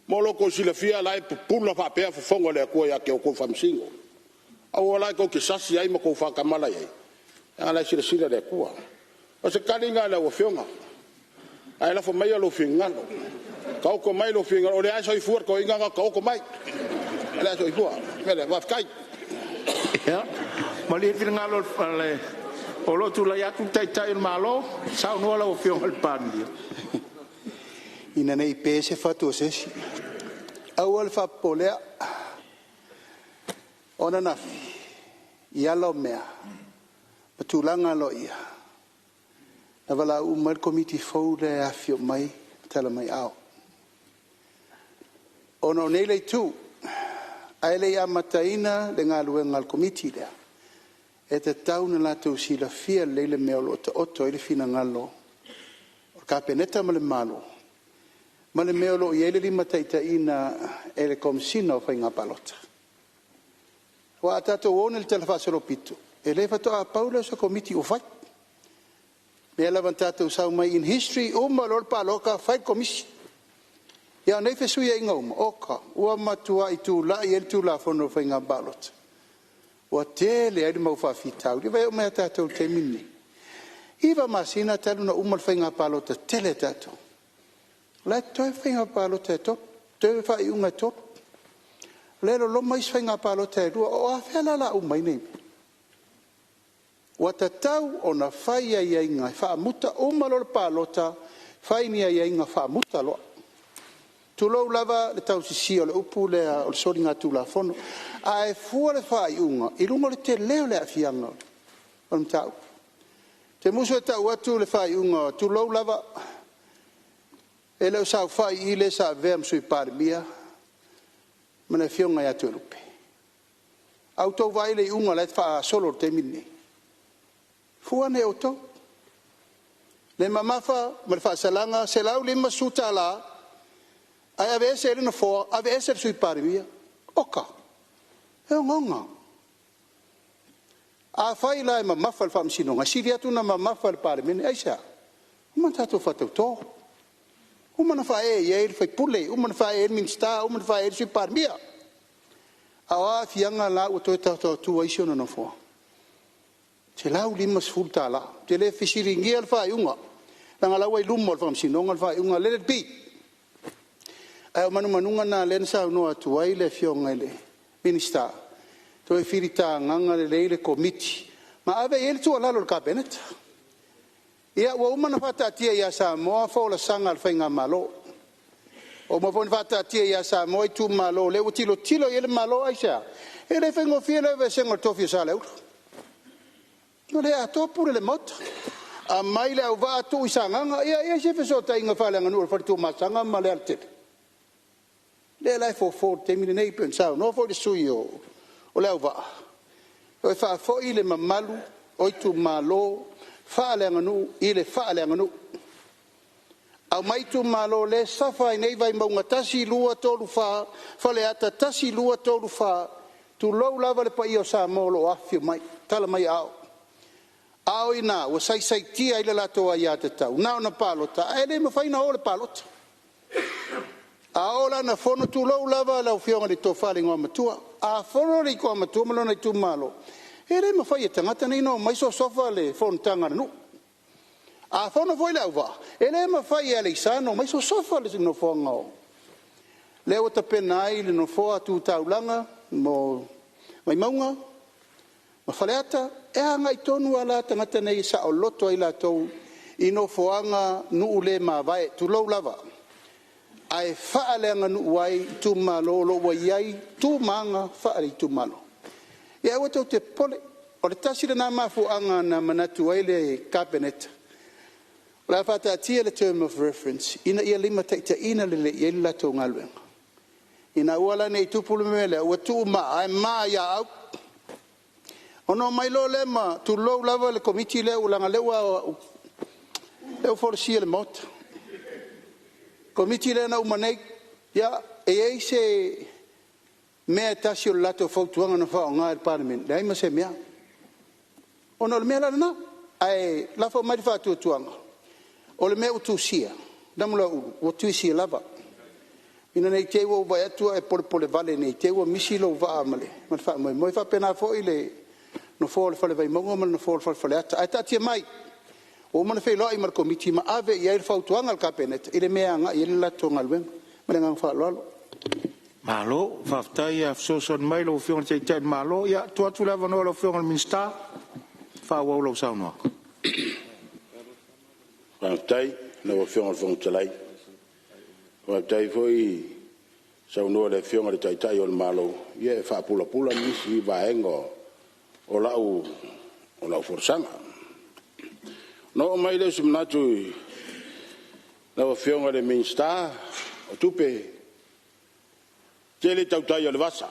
Mo lo outou silafia o la e pupula faapea fofoga o le Atua ia te outou Faamasino. Aua la tou te sasi ai ma tou faatamala i ai, leaga o la e silasila le Atua. O se tali lena i lau Afioga, ae lafo maia lou finagalo. Taoto mai lou finagalo, o lea lava e soifua le toeaina lena, taoto mai, o lea e soifua. O le mea lea, faafetai. Ia, malie le finagalo o lo o tulai atu le Taitai o le Malo. Saunoa lau Afioga i le Palemia. Ina ne i pe se fatu a se isi, aua le faapopole'a. O ananafi i ala o mea ma tulaga aloaia na valaau uma ai le Komiti fou lea e afifio mai ma tala mai aao. Ona o nei le itu, ae le i amataina le galuega a le Komiti lea, e tatau ona latou silafia lelei le mea o lo o taoto ai le finagalo o le Kapeneta ma le Malo, ma le mea o lo o i ai le limataitaiina e le Komesina o Faiga Palota. Aua a tatou o nei i le talafaasolopito, e le faatoa pau lea o se Komiti ua fai. O lea lava na tatou sau mai in history, uma loa le palota fai le komisi. A o nei fesuiaiga uma, oka, ua matuai tulai ai le Tulafono o Faiga Palota ua tele ai le mau faafitauli. Vaai uma ia tatou i le taimi lenei, e 9 masina talu ona uma le faiga palota tele a tatou, o la e totoe faiga palota e 3, toe faaiuga e 3. O lea e loloma isi faiga palota e 2. O afea la o le a uma ai nei mea? Ua tatau ona fai aiaiga e faamuta, uma loa le palota fai ni aiaiga faamuta loa. Tulou lava le tausisia o le upu lea o le soligatulafono, ae fua le faaiuga i luga o le tele o le aafiaga o le mataupu. Ou te musu e tau atu le faaiuga, tulou lava, e le o saofai i i le sa avea ma Sui Palemia ma le Afioga ia Toelupe. A outou vaai i le iuga o la e faasolo i le taimi lenei? Fua ane e outou le mamafa ma le faasalaga, $150, ae aveese ai le nofoa, aveese le Sui Palemia. Oka. E ogaoga. Afai la e mamafa i le Faamasinoga, e sili atu ona mamafa i le Palemene. Aisea? Ua uma ona tatou faatauto, ua uma ona faaee i ai le sui usufono, uma ona faaee i ai le Minisita, uma ona faaee i ai le Sui Palemia. A o a aafiaga la ua toe taotao atu ai isi ona nofoa? $150. Ou te le fesiligia le faaiuga, leaga o la e ua i luma o le Faamasinoga le faaiuga, let it be. Ae o manumanuga lena o lea na saunoa atu ai le Afioga i le Minisita, toe filitagaga lelei le Komiti ma ave i ai le tuualalo a le Kapeneta. Ia ua uma ona faataatia ia Samoa folasaga a le faigamalo, ua uma foi ona faataatia ia Samoa itumalo o lea ua tilotilo i ai le Malo. Aisea? E le faigofie le aveesega o le tofi o Saleaula. Ua le atoa pule i le Maota. Aumai Leauvaa tuu i Sagaga. Ia e i ai se fesootaiga faaleaganuu a le fale Tuamasaga ma Lealatele? Lea la e fofo i le taimi lenei pei ona saunoa foi le sui usufono o Leauvaa, toe faafoi le mamalu o itumalo faaleaganuu i le faaleaganuu. Aumai itumalo lea e suffer ai nei Vaimauga 1, 2, 3, 4, Faleata 1, 2, 3, 4, tulou lava le paia o Samoa o lo o afifio mai, tala mai aao. A o i ina ua saisaitia ai le latou aiatatau na ona palota ae le mafai ona o i le palota. A oo la ina fono, tulou lava lau Afioga i le Tofa i le Igoamatua, a fono le Igoamatua ma lona itumalo, e le mafai e tagata nei ona omai sosofa le fonotaga a le nuu. A fono foi Leauvaa, e le mafai e Aleisa ona omai sosofa le nofoaga o… Lea ua tapena ai le nofoa tu taulaga mo Vaimauga ma Faleata, e agai tonu lava la tagata nei e saoloto ai latou i nofoaga nuu le mavae, tulou lava, ae faaleaganuu ai itumalo o lo o ua i ai tu ma aga faaitumalo. Ia aua tou te popole, o le tasi lena mafuaaga na manatu ai le Kapeneta o le a faataatia le term of reference ina ia limataitaiina lelei i ai le latou galuega, ina ia aua la ne i tupu le mea lea ua tuumaa ae ma ia au. Ona omai loa lea ma… tulou lava le Komiti lea leaga o lea ua folasia i le Maota. Le Komiti lea na uma nei, ia, e i ai se mea e tasi o le latou fautuaga na faaaoga e le Palemene? Leai ma se mea. Ona o le mea la lena. Ae lafo mai le faatuatuaga, o le mea ua tusia, Namulauulu, ua tusia lava. Ina ne i te i ua ou vaai atu ua e polepole vale ne i te i ua misi lou vaa ma le faamoemoe. E faapena foi le nofoa o le Fale Vaimauga ma le nofoa o le Fale Faleata. Ae taatia mai, ua uma ona feiloai ma le Komiti ma ave i ai le fautuaga a le Kapeneta i le mea e agai i ai le latou galuega. Ma le agaga faaaloalo. Malo faafetai fesoasoani mai i lau Afioga i le Taitai o le Malo. Ia, tuu atu le avanoa i lau Afioga i le Minisita e faaauau lau saunoaga. Faafetai i lau Afioga i le Fofoga Fetalai, faafetai foi saunoa i le Afioga i le Taitai o le Malo e faapulapula nisi vaega o lau folasaga. Ona oo mai lea o se manatu i lau Afioga i le Minisita o Tupe, e tele tautai o le vasa.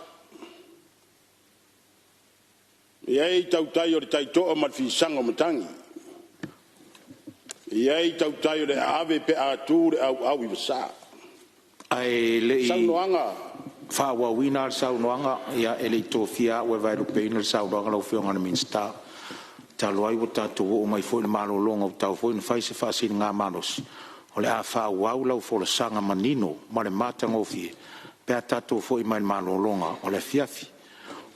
E i ai tautai o le taitoa ma le fisaga o matagi, e i ai tautai o le aave pe a tu le auau i le vasa. Ae le i Saunoaga faaauauina le saunoaga, e le i tofia au e vaelupeina le saunoaga lau Afioga i le Minisita. Talu ai ua tatou oo mai foi i le malologa ua tatau foi ona fai se faasiligamalosi, o le a faaauau lau folasaga manino ma le matagofie pe a tatou foi mai le malologa o le afiafi.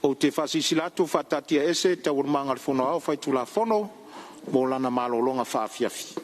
Ou te faasilasila atu ua faataatiaese Taualumaga a le Fono Aoao Faitulafono mo lana malologa faafiafi.